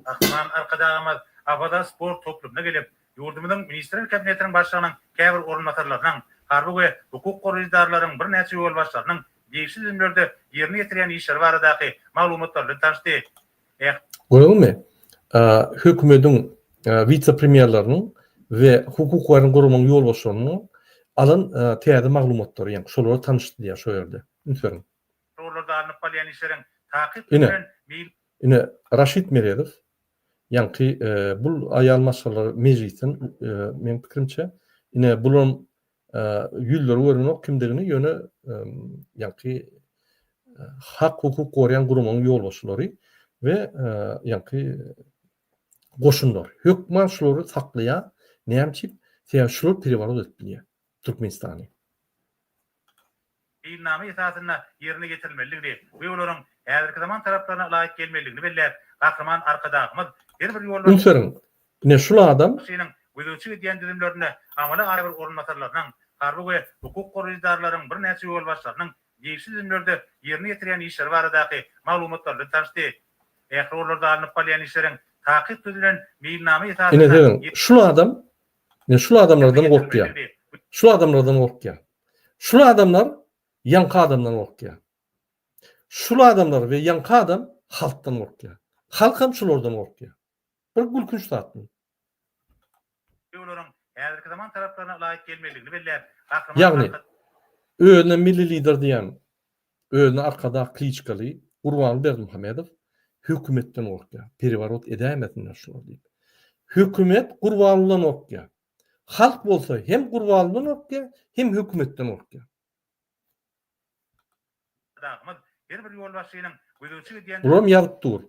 Gahryman Arkadagymyz Awaza sport toplumyna gelip, ýurdumyzyň Ministrler Kabinetiniň Başlygynyň käbir orunbasarlarynyň, harby we hukuk goraýjy edaralaryň birnäçe ýolbaşçylarynyň degişli düzümlerde ýerine ýetirýän işleri baradaky maglumatlar bilen tanyşdy. Gördüňmi? Hökümediň wise-premýerleriniň we hukuk goraýjy guramanyň ýolbaşçylarynyň alan täze maglumatlary, ýagny şolara tanyşdy diýýär şo ýerde. Üns beriň. Ugurlarda alnyp barylýan işleriň takyk Ine, düzülen meýil. ine Raşid Meredow, ýaňky bul aýal maşgalalar mejlisden meň pikirimçe, ine bulam Ýüzleri görünok kimdigini ýöne ýaňky hak hukuk gorýan guramanyň ýolbaşçylary we ýaňky goşunlar hökman şulary saklaýar näme üçin sebäbi şular pereworot edip bilýär Türkmenistany. Meýilnama esasynda ýerine ýetirilmelidigini we olaryň häzirki zaman talaplaryna laýyk gelmelidigini belläp, Gahryman Arkadagymyz her bir ýolbaşçynyň Üns beriň, ine şul adam. gözegçilik edýän düzümlerinde amala aşyr orunbasarlarynyň, harby we hukuk goraýjy edaralaryň birnäçe ýolbaşçylarynyň degişli düzümlerde ýerine ýetirýän işleri baradaky maglumatlar bilen tanyşdy. Ähli ugurlarda alnyp barylýan işleriň takyk düzülen meýilnama Ine esasynda sezin, şul adam, ine şul adamlardan gorkýar. Şul adamlardan gorkýar. Şul adamlar ýaňky adamdan gorkýar. Şul adamlar we ýaňky adam halkdan gorkýar. Halk hem şulardan gorkýar. Bir gülkünç zat bu. Olaryň häzirki zaman talaplaryna laýyk gelmelidigini belläp, Gahryman Ýagny, özüne milli lider diýen, özüne arkadag kliçkaly Gurbanguly Berdimuhamedow hökümetden gorkýar. Pereworot edäýmesinler şular diýip. Hökümet Gurbangulydan gorkýar. Halk bolsa hem Gurbangulydan gorkýar, hem hökümetden gorkýar. Arkadagymyz her bir ýolbaşçynyň gözegçilik edýän Bularam ýazyp dur.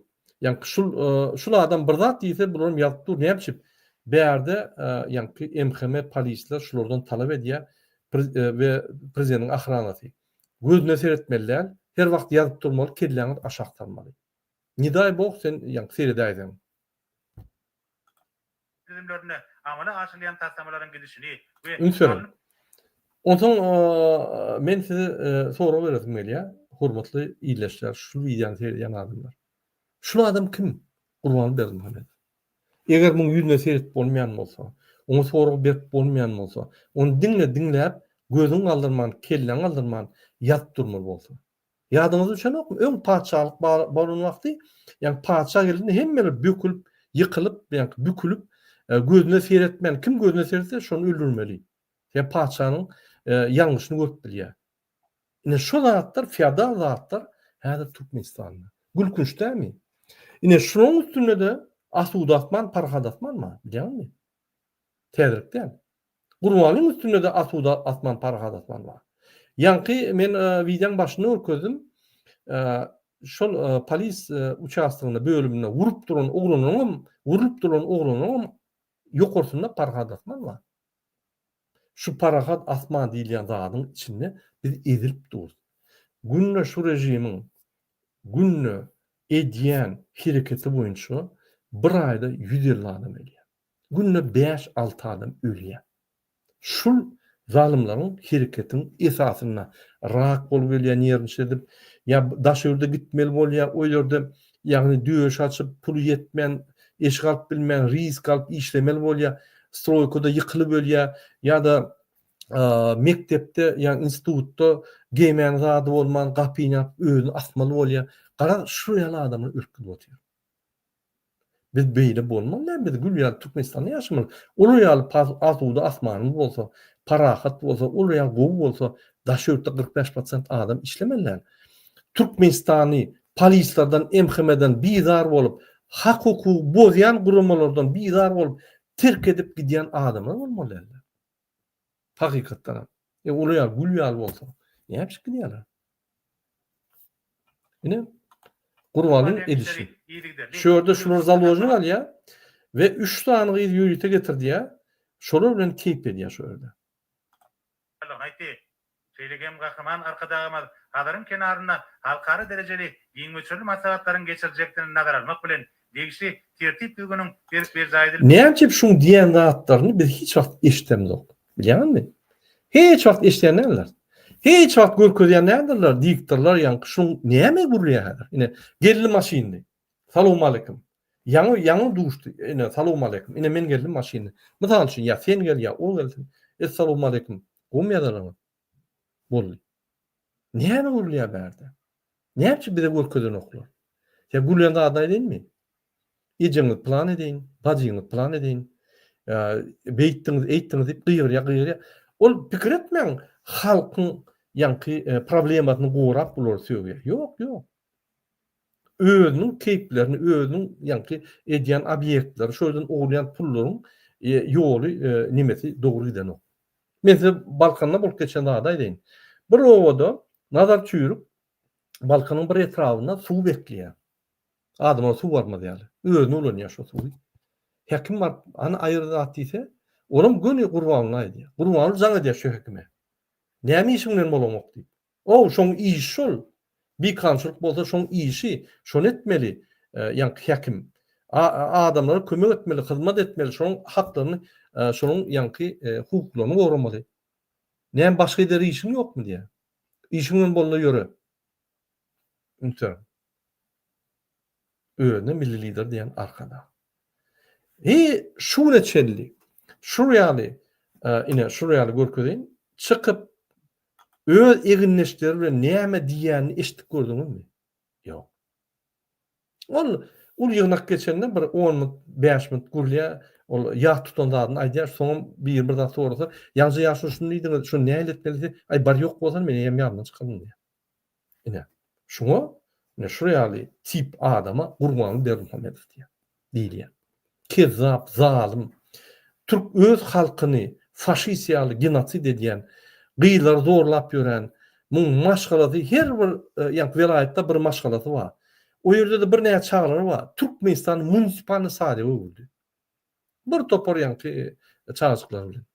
Ýaňky şul şul adam bir zat diýse bularam ýazyp dur. Näme üçin? Bärde ýaňky MHM polisler şulardan talap edýär we prezidentiň ahranasy. Gözüne seretmeli däl. Her wagt ýazyp durmaly, kelläňizi aşak salmaly. Ne daý bog sen ýaňky seredäýseň. Düzümlerinde. amala aşyrylýan taslamalaryň gidişini we Üns beriň. Onsoň men size sorag beresim gelýär, hormatly ildeşler, şu wideony seredýän adamlar. Şul adam kim? Gurbanguly Berdimuhamedow. Eger muň ýüzüne seredip bolmaýan bolsa, oňa sorag berip bolmaýan bolsa, ony diňle diňläp, gözüňi galdyrman, kelläňi galdyrman ýazyp durmaly bolsa. Ýadyňyza düşenokmy? Öň patyşalyk bolan wagty, ýagny patyşa gelende hemmeler bökülip, ýykylyp, ýagny bükülip, gözüne seretmän, kim gözüne seretse, şony öldürmeli. Sebäbi patyşanyň ýalňyşyny görüp bilýär. Ine şu zatlar feodal zatlar häzir Türkmenistanda. Gülkünç dälmi? Ine şunuň üstünde-de asuda asman, parahat asman bar, bilýäňizmi? Täzelik däl. Gurbanlyň üstünde-de asuda asman, parahat asman bar. Ýaňky men wideoň başynda görkezdim. Şol polis uçastogynda, bölüminde urup duran oglanyňam, urlup duran oglanyňam ýokarsynda parahat asman bar. Şu parahat asman diýilýän zadyň içinde biz ezilip durus. Günde şu režimiň günde edýän hereketi boýunça bir aýda 150 adam ölýär. Günde bäş-alty adam ölýär. Şul zalymlaryň hereketiň esasynda rak bolup ölýän ýerini şedip, ýa daş ýurda gitmeli bolýar, o ýerde ýagny döş açyp, puly ýetmän, eşik alyp bilmän, risk alyp işlemeli bolýar, stroýkada ýykylyp ölýär ýa-da mekdepde ýa institutda geýmäne zady bolman gapyny ýapyp özüni asmaly bolýar. Garaz şu ýaly adamlar ölüp gidip otyr. Biz beýle bolmaly däl, biz gül ýaly Türkmenistanda ýaşamaly. Olar ýaly asuda asmanymyz bolsa, parahat bolsa, olar ýaly gowy bolsa, daşary ýurtda 45 prosent adam işlemeli däl. Türkmenistany polislerden, MHM-den bizar bolup, hak-hukugy bozýan guramalardan bizar bolup, terk edip gidýän adamlar bolmaly däldir. Hakykatdanam. E, olar ýaly gül ýaly bolsa, näme üçin gidýärler? Ine, Gurbanyň edişi. Şu ýerde şular založnik alýar we 3 sany gyz ýörite getirdýär. Şolar bilen keýp edýär şu ýerde. Aýtdy. Şeýle hem Gahryman Arkadagymyz Hazaryň kenarynda halkara derejeli giň möçberli maslahatlaryň geçiriljekdigini nazara almak bilen, degişli tertip-düzgüniň berk berjaý edilmegini. Näme üçin şuň diýen zatlaryny biz hiç wagt eşidemzok. Bilýäňizmi? Hiç wagt eşidýän däldir. Hiç wagt görkezýän däldirler, diktorlar ýaňky şuň näme gürleýär häzir? Ine, geldi maşynly. Salowmaleýkim. Ýaňy ýaňy duşdy. Ine, salowmaleýkim. Ine men geldim maşynly. Mysal üçin, ýa sen gel, ýa ol gelsin. Essalowmaleýkim. Gowumy ýazarlaryňyz? Boldy. Näme gürleýär bärde? Näme üçin bize görkezenoklar? Ýa gürleýän zadyny aýdaýynmy? Ejeňiz plan edeýin, bajyňyz plan edeýin, beýtdiňiz, eýtdiňiz diýip gygyrýar, gygyrýar. Ol pikir etmäň, halkyň ýaňky problemasyny gorap bulary sögýär. Ýok, ýok. Özüniň keýplerini, özüniň ýaňky edýän obýektleri, şo ýerden ogurlaýan pullaryň ýoly, nemesi dogry gidenok. Men size Balkanda bolup geçen zady aýdaýyn. Bir obada Nazar Çüýrük Balkanyň bir etrabynda suw bekleýär. Adamlara suw barmaz ýaly. Özüne ulanýar şo suwy. Hekim baryp, hany aýyr zat diýse, olam göni Gurbanguly aýdýar. Gurbanguly jaň edýär şu hekime. Näme işiň bilen bolamok diýip. Ow, şoň işi şol. Bikanunçylyk bolsa şoň işi, şony etmeli, ýaňky hekim. Adamlara kömek etmeli, hyzmat etmeli, şonuň haklaryny, şonuň ýaňky hukuklaryny goramaly. Näme başga eder işiň ýokmy diýýär. Işiň bilen bolda ýöre. Üns beriň. Özüne milli lider diýen Arkadag. He şu güne çenli şur ýaly ine şur ýaly görkezeýin. Çykyp öz egindeşleri bilen näme diýýänini eşitdik gördüňizmi? Ýok. Ol uly ýygnak geçende bir 10 minut, 5 minut gürlýär, ol ýat tutan zadyny aýdýar, soňam biri bir zat sorasa, ýaňja ýaşuly şuny diýdiňiz, şuny nähili etmeli diýse, aý bar ýok bolsa men hem ýadymdan çykardym diýýär. Ine, şuňa, ine şu ýaly tip adama Gurbanguly Berdimuhamedow diýýär, diýilýär. Kezzap, zalym, türk öz halkyny faşist ýaly genosid edýän, gyzlary zorlap ýören, muň maşgalasy her bir ýaňky welaýatda bir maşgalasy bar. O ýerde-de birnäçe çagalary bar. Türkmenistany munisipalnyý sadyga öwürdi. Bir topar ýaňky çagajyklar bilen.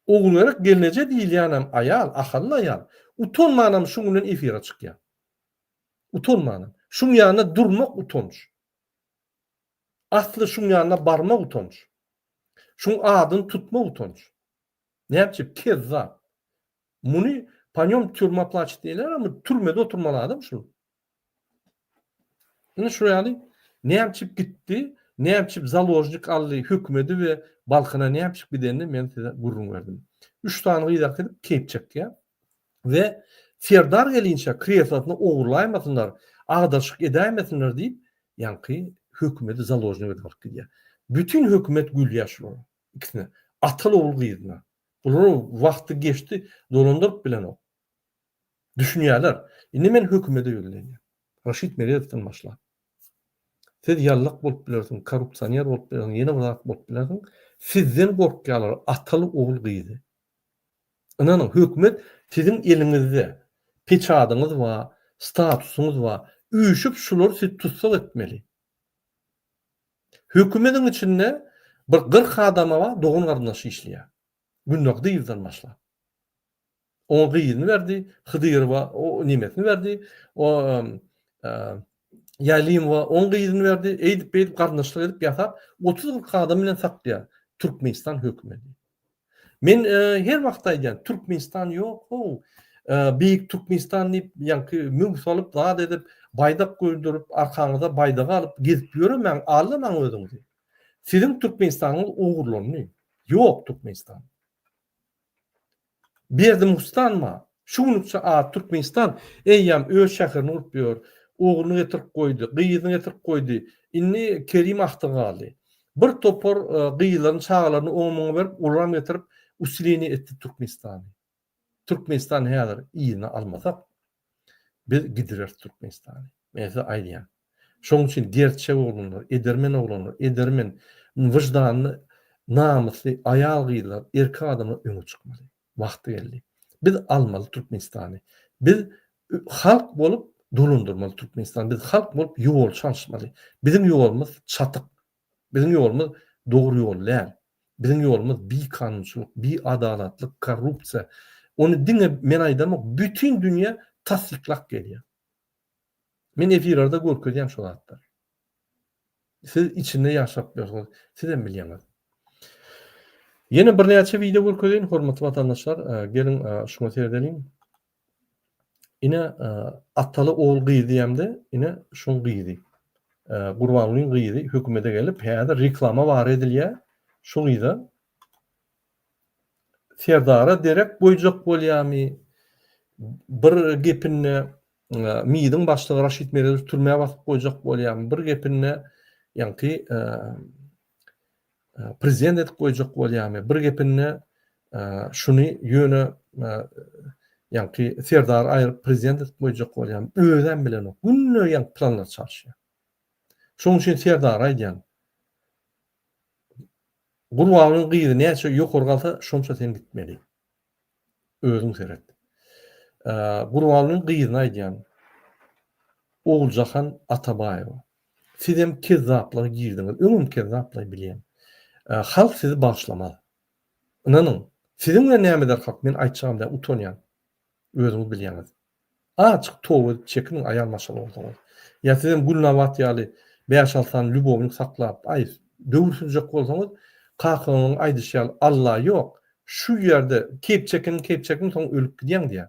Ogulgerek gelneje diýilýänem aýal, ahally aýal. Utanmanam şuň bilen efire çykýar. Utanmanam. Şuň ýanynda durmak utanç. Asly şuň ýanyna barmak utanç. Şuň adyny tutmak utanç. Näme üçin? Kezzap. Muny po nýom týurma plaçit diýilýär, ama türmede oturmaly adam şu. Ine şu ýaly näme üçin gitdi, näme üçin založnik aldy hökümedi we Balkana näme üçin gidenini men size gürrüň berdim. Üç sany gyz äkidip keýp çekýär we Serdar gelinçä kreslosyny ogurlaýmasynlar, agdaryşyk edäýmesinler diýip, ýaňky hökümedi založnik edip alyp gidýär. Bütin hökümet gülýär şulara. Ikisine. Ataly ogul gyzyna. Bular wagty geçdi, dolandyryp bilenok. Düşünýärler. Indi men hökümete ýüzlenýän. Raşid Meredowdan başlap. Siz ýallak bolup bilersiň, korrupsioner bolup bilersiň, ýene bir zat bolup bilersiň. Sizden gorkýarlar ataly ogul gyzy. Ynanyň, hökümet siziň eliňizde. Peçadyňyz bar, statusyňyz bar. Üýşüp şulary siz tussag etmeli. Hökümediň içinde bir 40 adama bar, dogan garyndaşy işleýär. Günde Hydyýewden başlap. Oňa gyzyny berdi, Hydyrowa o nemesini berdi, o Ýaýlymowa oň gyzyny berdi, eýdip-beýdip garyndaşlyk edip ýasap, 30-40 adam bilen saklaýar Türkmenistan hökümeti. Men her wagt aýdýan, Türkmenistan ýok how, Beýik Türkmenistan diýip, ýaňky möw salyp, zat edip, baýdak göýdürip, arkaňyza baýdagy alyp gezip ýöremäň, aldamaň özüňizi. Siziň Türkmenistanyňyz ogurlandy. Ýok Türkmenistan. Berdimuhstan bar. Şu günükçe ady Türkmenistan eýýäm öz şäherini gurup ýör. Ogluny getirip goýdy, gyzyny getirip goýdy. Indi Kerim agtygy galdy. Bir topar gyzlaryny, çagalaryny oňa-muňa berip, olaram getirip usileniýe etdi Türkmenistany. Türkmenistan häzir yzyna almasak, biz gidireris Türkmenistany. Men size aýdýan. Şonuň üçin gerçek oglanlar, edermen oglanlar, edermen, wyždanly, namysly aýal-gyzlar, erkek adamlar öňe çykmaly. Wagty geldi. Biz almaly Türkmenistany. Biz halk bolup dolandyrmaly Türkmenistany. Biz halk bolup ýol çalyşmaly. Biziň ýolumyz çatyk. Biziň ýolumyz dogry ýol däl. Biziň ýolumyz bikanunçylyk, biadalatlyk, korrupsiýa. Ony diňe men aýdamok, bütin dünýä tassyklap gelýär. Men efirlerde görkezýän şo zatlary. Siz içinde ýaşap ýörsüňiz, sizem bilýäňiz. Ýene birnäçe wideo görkezeýin, hormatly watandaşlar, geliň şuňa seredeliň. Ine, ataly ogul gyz diýemde, ine şuň gyzy. Gurbangulyň gyzy hökümete gelip, häzir reklama bar edilýär. Şu gyza Serdara derek goýjak bolýarmy? Bir gepinde MİDiň başlygy Raşid Meredow türmä basyp goýjak bolýarmy? Bir gepinde ýaňky prezident edip goýjak bolýarmy? Bir gepinde şuny ýöne ýaňky Serdary aýryp prezident edip goýjak bolýarmy? Özem bilenok. Günde ýaňky planlar çalyşýar. Şonuň üçin Serdara aýdýan. Gurbangulyň gyzy näçe ýokary galsa, şonça sen gitmeli. Özüň seret. Gurbangulyň gyzyna aýdýan. Oguljahan Atabaýewa. Sizem kezzaplyga girdiňiz. Öňem kezzaply bilýän. Halk sizi bagyşlamaz. Ynanyň. Siziň bilen näme eder halk? Men aýtjagam däl, utanýan. Özüňiz bilýäňiz. Azajyk toba edip çekiniň aýal maşgala bolsaňyz. Ýa sizem Gülnabat ýaly bäş-alty sany lýubownik saklap, aý, döwür sürjek bolsaňyz, kakaňyzyň aýdyşy ýaly Alla ýok, şu ýerde keýp çekeniň keýp çekdiň soň ölüp gidýäň diýýär.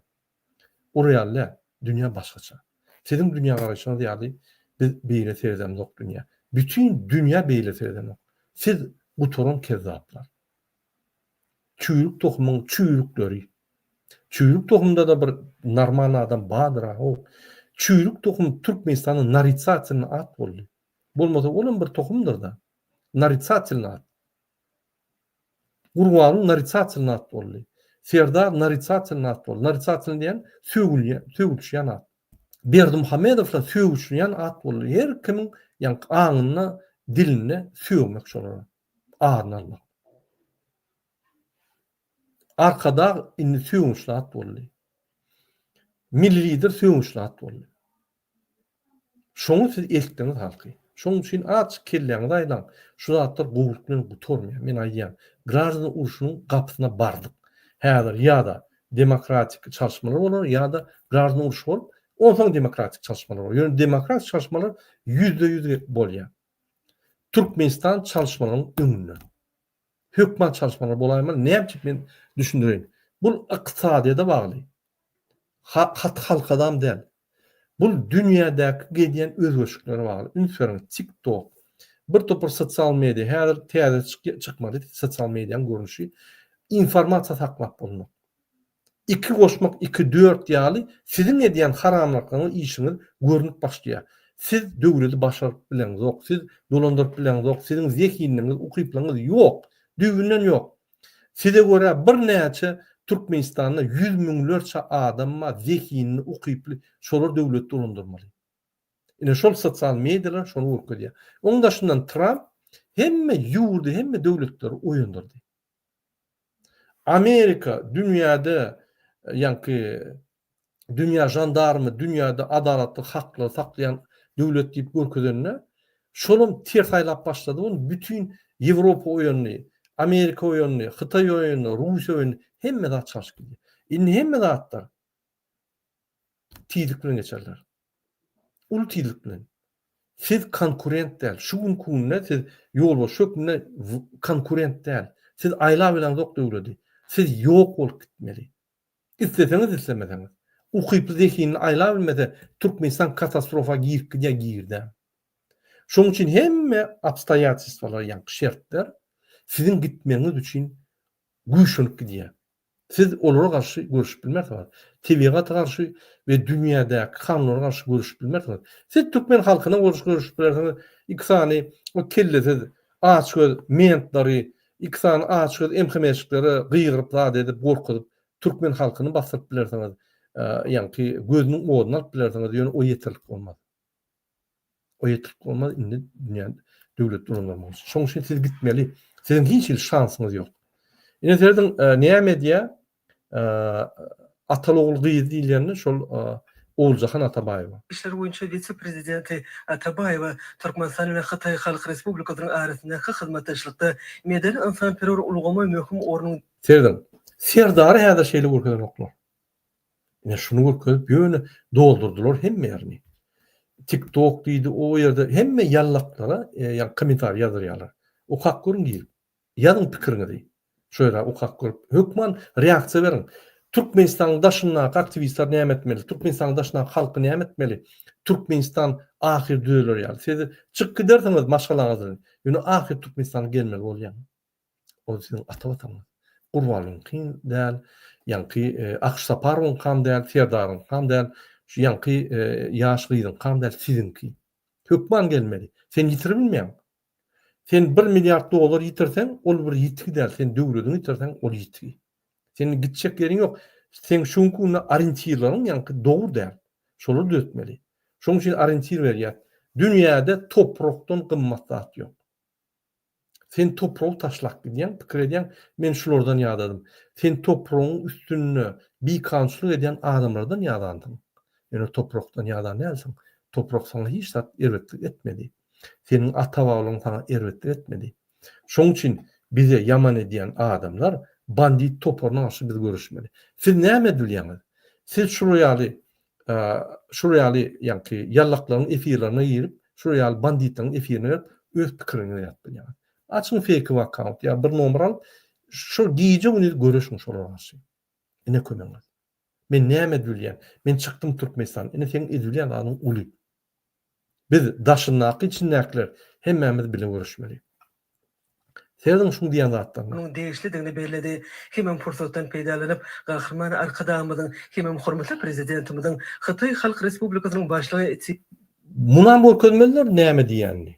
Ol ýaly däl, dünýä başgaça. Siziň dünýägaraýşyňyz ýaly biz beýle seredemzok dünýä. Bütin dünýä beýle seredenok. Siz gutaran kezzaplar. Çüýrük tohumyň çüýrükleri. Çüýrük tohumda-da bir normal adam bardyr-a how. Çüýrük tohum Türkmenistanda naritsatelnyý at boldy. Bolmasa olam bir tohumdyr-da. Naritsatelnyý at. Gurbanguly naritsatelnyý at boldy. Serdar naritsatelnyý at boldy. Naritsatelnyý diýen sögülýän, sögülişýän at. Berdimuhamedowlar sögüşilýän at boldy. Her kimiň ýaňky aňynda, dilinde sögmek şolara. Aryny almak. Arkadag indi sögünçli at boldy. Milli lider sögünçli at boldy. Şoňa siz eltdiňiz halky. Şonuň üçin azajyk kelläňizi aýlaň. Şu zatlar gowulyk bilen gutarmaýar. Men aýdýan, graždan urşunyň gapysyna bardyk. Häzir ýa-da demokratik çalyşmalar bolar, ýa-da graždan urşy bolup, onsoň demokratik çalyşmalar bolar. Ýöne demokratik çalyşmalar 100% bolýar. Türkmenistan çalyşmalaryň öňünde. Hökman çalyşmalar bolaýmaly. Näme üçin men düşündireýin. Bul ykdysadyýete bagly. Hat halkadam däl. Bul dünýädäki gelýän özgerişliklere bagly. Üns beriň, TikTok, bir topar sosial media, häzir täze çykmady sosial medianyň görnüşi, informasiýa saklap bolmak. Iki goşmak iki dört ýaly siziň edýän haramlyklaryňyz işiňiz görnüp başlaýar. Siz döwleti başaryp bileňzok, siz dolandyryp bileňzok, siziň zehinliňiz, ukyplygyňyz ýok, düýbünden ýok. Size görä birnäçe Türkmenistanda ýüz müňlerçe adam bar zehinli, ukyply, şolar döwleti dolandyrmaly. Ine şol sosial medialar şony görkezýär. Oň daşyndan Tramp hemme ýurdy, hemme döwletleri oýandyrdy. Amerika dünýäde ýaňky dünýä žandarmy, dünýäde adalatly haklary saklaýan döwlet diýip görkezende, şolam ters aýlap başlady ony, bütin Ýewropa oýandy, Amerika oýandy, Hytaý oýandy, Russiýa oýandy, hemme zat çalşyp gidýär. Indi hemme zatlar tizlik bilen geçerler. Uly tizlik bilen. Siz konkurent däl. Şu günki günde siz ýolbaşçy hökmünde konkurent däl. Siz aýlap bileňzok döwledi. Siz ýok bolup gitmeli. Isleseňiz islemeseňiz. Ukyply zehinli aýlap bilmese Türkmenistan katastrofa girip gidýär girdä. Şonuň üçin hemme obstoýatelstwalar ýaňky şertler siziň gitmegiňiz üçin güýçlenip gidýär. Siz olara garşy göreşip bilmersiňiz. Tebigata garşy we dünýädäki kanunlara garşy göreşip bilmersiňiz. Siz türkmen halkyna garşy göreşip bilersiňiz. Iki sany o kellesiz, açgöz mentlary, iki sany açgöz MHM-şiklere gygyryp zat edip, gorkuzyp, türkmen halkyny basdyryp bilersiňiz. Ýaňky gözüniň oduny alyp bilersiňiz, ýöne o ýeterlik bolmaz. O ýetirip bolmaz indi dünýä döwlet dolandyrmak üçin. Şonuň üçin siz gitmeli. Siziň hiç hili şansyňyz ýok. Ine serediň e, näme edýär? E, ataly ogul gyz diýilende şol e, Oguljahan Atabaýewa. Işler boýunça wise-prezidenti Atabaýewa Türkmenistan bilen Hytaý Halk Respublikasynyň arasyndaky hyzmatdaşlykda medeni-ynsanperwer ulgama möhüm ornuň Serediň. Serdary häzir şeýle görkezenoklar. Ine şuny görkezip ýöne doldurdylar hemme ýerini. Tik tok diýdi o ýerde hemme ýallaklara ýa kommentariý ýazdyrýarlar. Okap görüň girip. Ýazyň pikiriňizi. Şo ýere okap görüp hökman reaksiýa beriň. Türkmenistanyň daşyndaky aktiwistler näme etmeli? Türkmenistanyň daşyndaky halky näme etmeli? Türkmenistan ahyr düzeler ýaly. Siz çykyp gidersiňiz maşgalaňyz bilen. Ýöne ahyr Türkmenistana gelmeli bolýaň. Ol siziň ata watanyňyz. Gurbanlyňkyň däl, ýaňky Akyş Saparowyňkam däl, Serdaryňkam däl, şu ýaňky ýaş gyzyňkam däl, siziňki. Hökman gelmeli. Sen ýitiribilmeýäň. Sen bir milliard dollar ýitirseň, ol bir ýitgi däl, sen döwlediňi ýitirseň, ol ýitgi. Seniň gitjek ýeriň ýok. Seň şu günki günde orientirleriň ýaňky dogry däl. Şolary düzetmeli. Şonuň üçin orientir berýäs. Dünýäde toprakdan gymmat zat ýok. Sen topragy taşlap gidýäň, pikir edýäň, men şulardan ýadadym. Sen topragyň üstünde bikanunçylyk edýän adamlardan ýadansyň. Ýöne toprakdan ýadan dälsiň. Toprak saňa hiç zat erbetlik etmedi. Seniň ata-babalaryň saňa erbetlik etmedi. Şonuň üçin bize ýaman edýän adamlar bandit toparyna garşy biz göreşmeli. Siz näme edilýäňiz? Siz şular ýaly şular ýaly ýaňky ýallaklaryň efirlerine girip, şular ýaly banditleriň efirine girip, öz pikiriňizi ýazyp bilýäňiz. Açyň feýkowy akkaunt ýa bir nomer alyp, şol gije-gündiz göreşiň şolara garşy. Ine kömegiňiz. Men näme edip bilýän? Men çykdym Türkmenistandan. Ine seň edip bilýän zadyň uly. Biz daşyndaky, içindäkiler hemmämiz bile göreşmeli. Serediň şuň diýen zatlaryna. Munuň degişlidigini belledi. Hemem pursatdan peýdalanyp, Gahryman Arkadagymyzyň hemem hormatly Prezidentimiziň Hytaý Halk Respublikasynyň Başlygy Si. Munam görkezmeliler näme diýenini.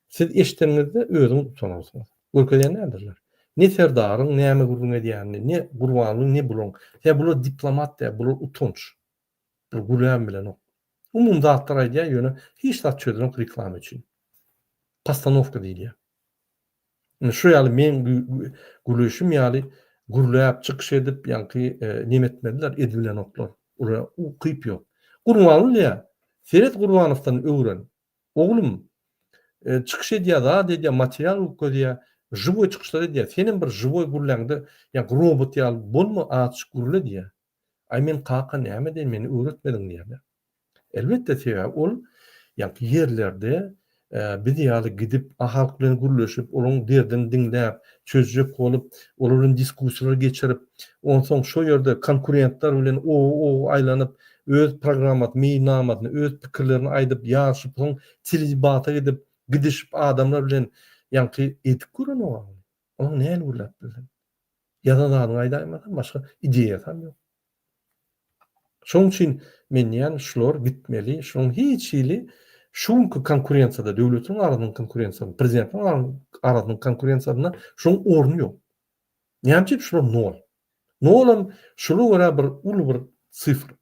Siz eşideniňizde özüňiz utanarsyňyz. Görkezýän däldirler. Ne Serdaryň näme gürrüň edýänini, ne Gurbanlyň, ne bulaň. Sebäbi bular diplomat däl, bular utanç. Bir gürläbem bilenok. Umumy zatlar aýdýar, ýöne hiç zat çözenok reklama üçin. Postanowka diýilýär. Indi şu ýaly meň gürleýşim ýaly gürläp, çykyş edip, ýaňky neme etmediler, edibilenoklar. Olara ukyp ýok. Gurbanguly diýýär, Seret Gurbanowdan öwren. Oglum, çykyş edýär, zat edýär, material görkezýär, žiwoý çykyşlar edýär. Senem bir žiwoý gürläňde, ýaňky robot ýaly bolma, azajyk gürle diýýär. Aý men kaka näme edeýin meni öwretmediň diýýärler. Elbetde sebäbi ol ýaňky ýerlerde biz ýaly gidip halk bilen gürleşip, olaryň derdini diňläp, çözjek bolup, olar bilen diskussiýalar geçirip, onsoň şo ýerde konkurentler bilen oba-oba aýlanyp, öz programmasyny, meýilnamasyny, öz pikirlerini aýdyp, ýaryşyp, soň teledebata gidip, gidişip adamlar bilen ýaňky edip görenok ony. Onuň nähili gürläp bilsin? Ýazan zadyňy aýdaýmasam başga ideýasam ýok. Şonuň üçin men diýýän şular gitmeli, şunuň hiç hili şu günki konkurensiýada, döwletiň arasynyň konkurensiýasynda, prezidentiň arasynyň konkurensiýasynda şunuň orny ýok. Näme üçin şular nol? Nolam şulara görä bir uly bir sifr.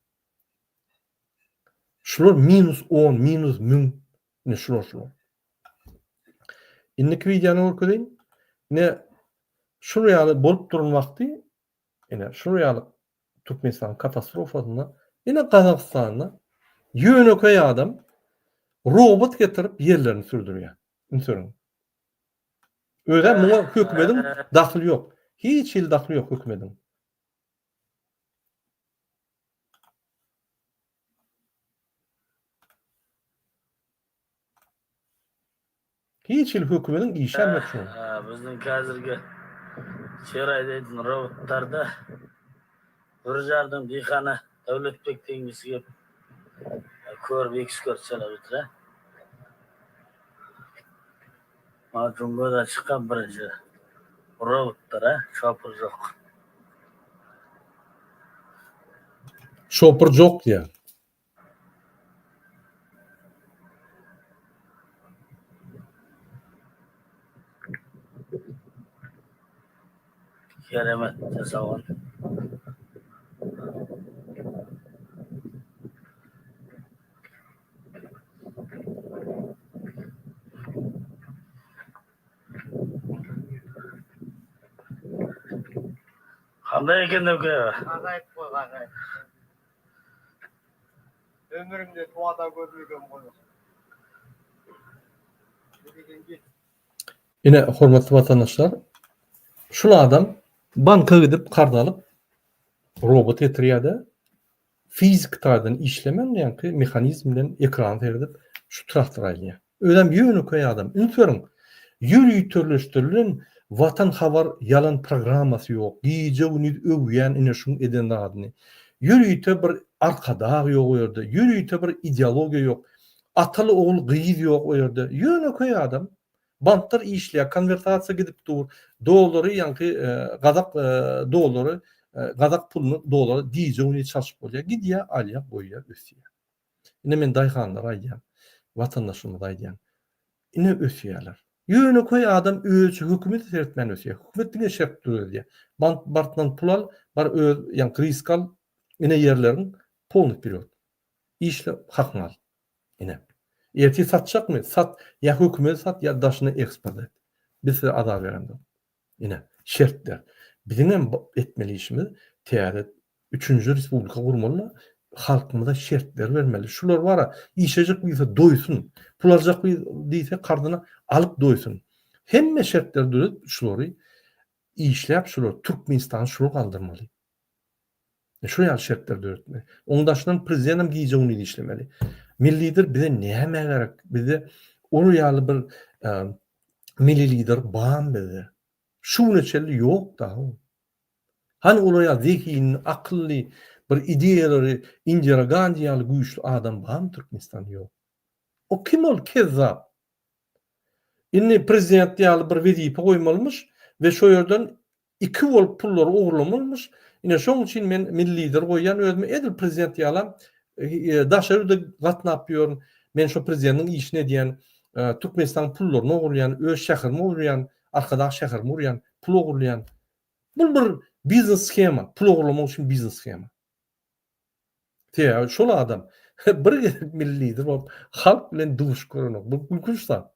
Şular minus on, minus 1000, ine şular şular. Indiki wideony görkezeýin. Ine şul ýaly bolup duran wagty ine şul ýaly Türkmenistanyň katastrofasynda ine Gazagystanda ýönekeý adam robot getirip ýerlerini sürdürýär. Üns beriň. Özem muňa hökümediň dahyly ýok. Hiç hili dahyly ýok hökümediň. Hiç hili hökümediň işem ýok şuňa. Bizniň käzirgi şer aýdaýtyn robotlarda bir jardan diýhana Döwletbek diýen kişi gelip körüp ekskort çalap ýatyr-a. Maňa göz açykka birinji robotlar-a şopur jok. Şopur jok diýýär. Keremet jasagan. Kanday eken Döwke aga? Ajaýyp goý, ajaýyp. Ömrümde tuwada görmegem goýmasyn. Ine, hormatly watandaşlar, şul adam banka gidip karz alyp, robot getirýär-de, fiziki taýdan işlemän, ýaňky mehanizm bilen ekrana seredip, şu traktor aýlaýar. Özem ýönekeý adam. Üns beriň, ýöriteleşdirilen Watan habar ýalan programmasy ýok. Gije-gündiz öwýän ine şuň eden zadyny. Ýörite bir Arkadag ýok o ýerde. Ýörite bir ideologiýa ýok. Ataly ogul gyz ýok o ýerde. Ýönekeý adam. Banklar işleýär, konwertasiýa gidip dur. Dollary ýaňky gazak dollary, gazak puluny dollara gije-gündiz çalşyp bolýar. Gidýär, alýar, goýýar, ösýär. Ine men daýhanlara aýdýan, watandaşlarymyza aýdýan. Ine ösýärler. Ýönekeý adam özüçe hökümete seretmän ösýär. Hökümet diňe şert döredýär. Bank bartdan pul al, bar öz ýaňky risk al, ine ýerleriň polny wperýod. Işle, hakyňy al. Ine. Ertir satjakmy? Sat. Ýa hökümete sat, ýa daşyna eksport et. Biz size azar beremzok. Ine, şertler. Biziňem etmeli işimiz täze üçünji respublika gurmaly-da, halkymyza şertler bermeli. Şular bar-a, işlejek diýse doýsun, pul aljak diýse karzyna alyp doýsun. Hemme şertleri döredip şulary işläp şular Türkmenistany şular galdyrmaly. Şu ýaly şertleri döretmeli. Oň daşyndan prezident hem gije-gündiz işlemeli. Milli lider bize nämä gerek? Bizde ol ýaly bir milli lider barmy bizde? Şu güne çenli ýok da. Hany olar ýaly zehinli, akylly, bir ideýalary Indira Gandi ýaly güýçli adam barmy Türkmenistanda? Ýok. O kim ol kezzap? Indi prezident ýaly bir wezipe goýmalymyş we şo ýerden Iki bolup pullary ogurlamalymyş. Ine şoň üçin men milli lider goýýan özümi edil prezident ýalam daşary ýurda gatnap ýörün. Men şo prezidentiň işini edýän. Türkmenistanyň pullaryny ogurlaýan, öz şäherimi ogurlaýan, Arkadag şäherimi gurýan, pul ogurlaýan. Bu bir biznes shema, pul ogurlamak üçin biznes shema. Sebäbi şol adam bir gezek milli lider bolup halk bilen duşup görenok. Bu gülkünç zat.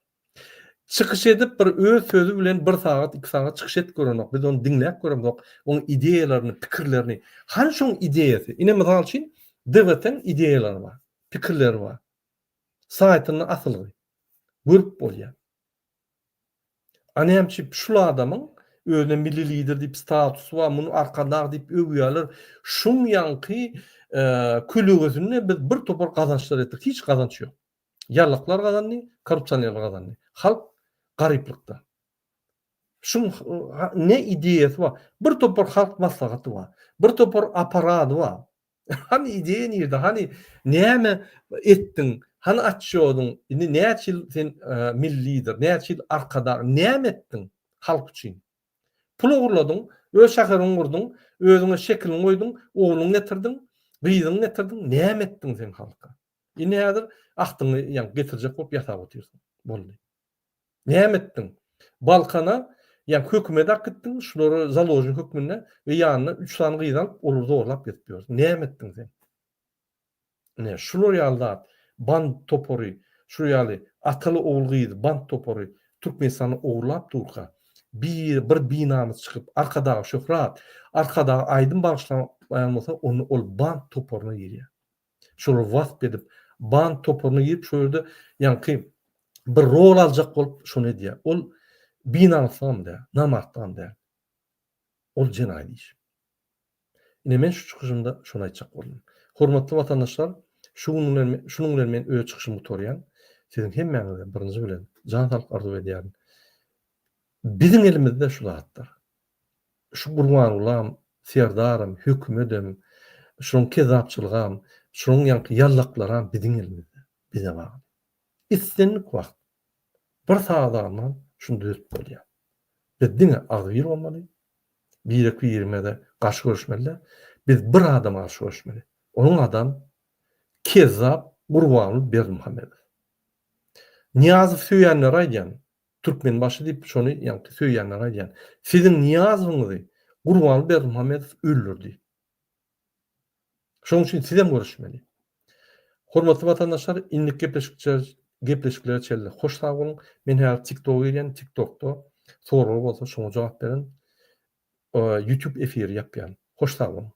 Çykyş edip bir öz sözi bilen bir sagat, iki sagat çykyş edip görenok. Biz ony diňläp göremzok. Oň ideýalaryny, pikirlerini. Hany şoň ideýasy? Ine mysal üçin DWT-niň ideýalary bar, pikirleri bar. Saýtynda asylgy. Görüp bolýar. A näme üçin şul adamyň özüne milli lider diýip statusy bar, muny arkadag diýip öwýärler. Şuň ýaňky kölegesinde biz bir topar gazançlar etdik. Hiç gazanç ýok. Ýallaklar gazandy, korrupsionerler gazandy. Halk garyplykda. Şuň ne ideýasy bar? Bir topar halk maslahaty bar. Bir topar apparady bar. Hany ideýa nirde? Hany näme etdiň? Hany atçýodyň? Indi näçe ýyl sen milli lider, näçe ýyl arkadag, näme etdiň halk üçin? Pul ogurladyň, öz şäheriňi gurduň, özüňe şekiliňi goýduň, ogluňy getirdiň, gyzyňy getirdiň, näme etdiň sen halka? Indi häzir ahdyňy ýaňky getirjek bolup ýasap otyrsyň. Boldy. Näme etdiň? Balkana ýaňky hökümete akitdiň, şulary založnik hökmünde we ýanyna üç sany gyzy alyp, olary zorlap gezip ýörsüň. Näme etdiň sen? Ine, şular ýaly zat, band topary, şu ýaly ataly ogul-gyz band topary Türkmenistany ogurlap durka, bir, bir binamys çykyp, Arkadaga şöhrat, Arkadaga aýdym bagyşlaýan bolsa, onda ol band toparyna girýär. Şolary wasp edip, band toparyna girip, şo ýerde ýaňky bir rol aljak bolup şony edýär. Ol binamyslygam däl, namartlygam däl. Ol jenaýat iş. Ine men şu çykyşymda şony aýtjak boldum. Hormatly watandaşlar, şu gün bilen şunuň bilen men öz çykyşymy gutarýan. Siziň hemmäňize birinji bilen jan saglyk arzuw edýärin. Biziň elimizde şu zatlar. Şu Gurbangulam, Serdaram, hökümedem, şunuň kezzapçylygam, şunuň ýaňky ýallaklaram biziň elimizde. Bize bagly. Islendik wagt bir sagat alman şuny düzetip bolýar. Biz diňe agzybir bolmaly, birek-birimize garşy göreşmeli däl. Biz bir adama garşy göreşmeli. Onuň adam kezzap Gurbanguly Berdimuhamedow. Nyýazow söýenlere aýdýan, Türkmenbaşy diýip şony ýaňky söýýänlere aýdýan. Siziň Nyýazowyňyzy Gurbanguly Berdimuhamedow öldürdi. Şonuň üçin sizem göreşmeli. Hormatly watandaşlar, indiki gepleşikçe gepleşiklere çenli hoş sag boluň. Men häzir TikToka girýän, TikTokda sorag bolsa şoňa jogap beren. YouTube efiri ýapýan. Hoş sag boluň.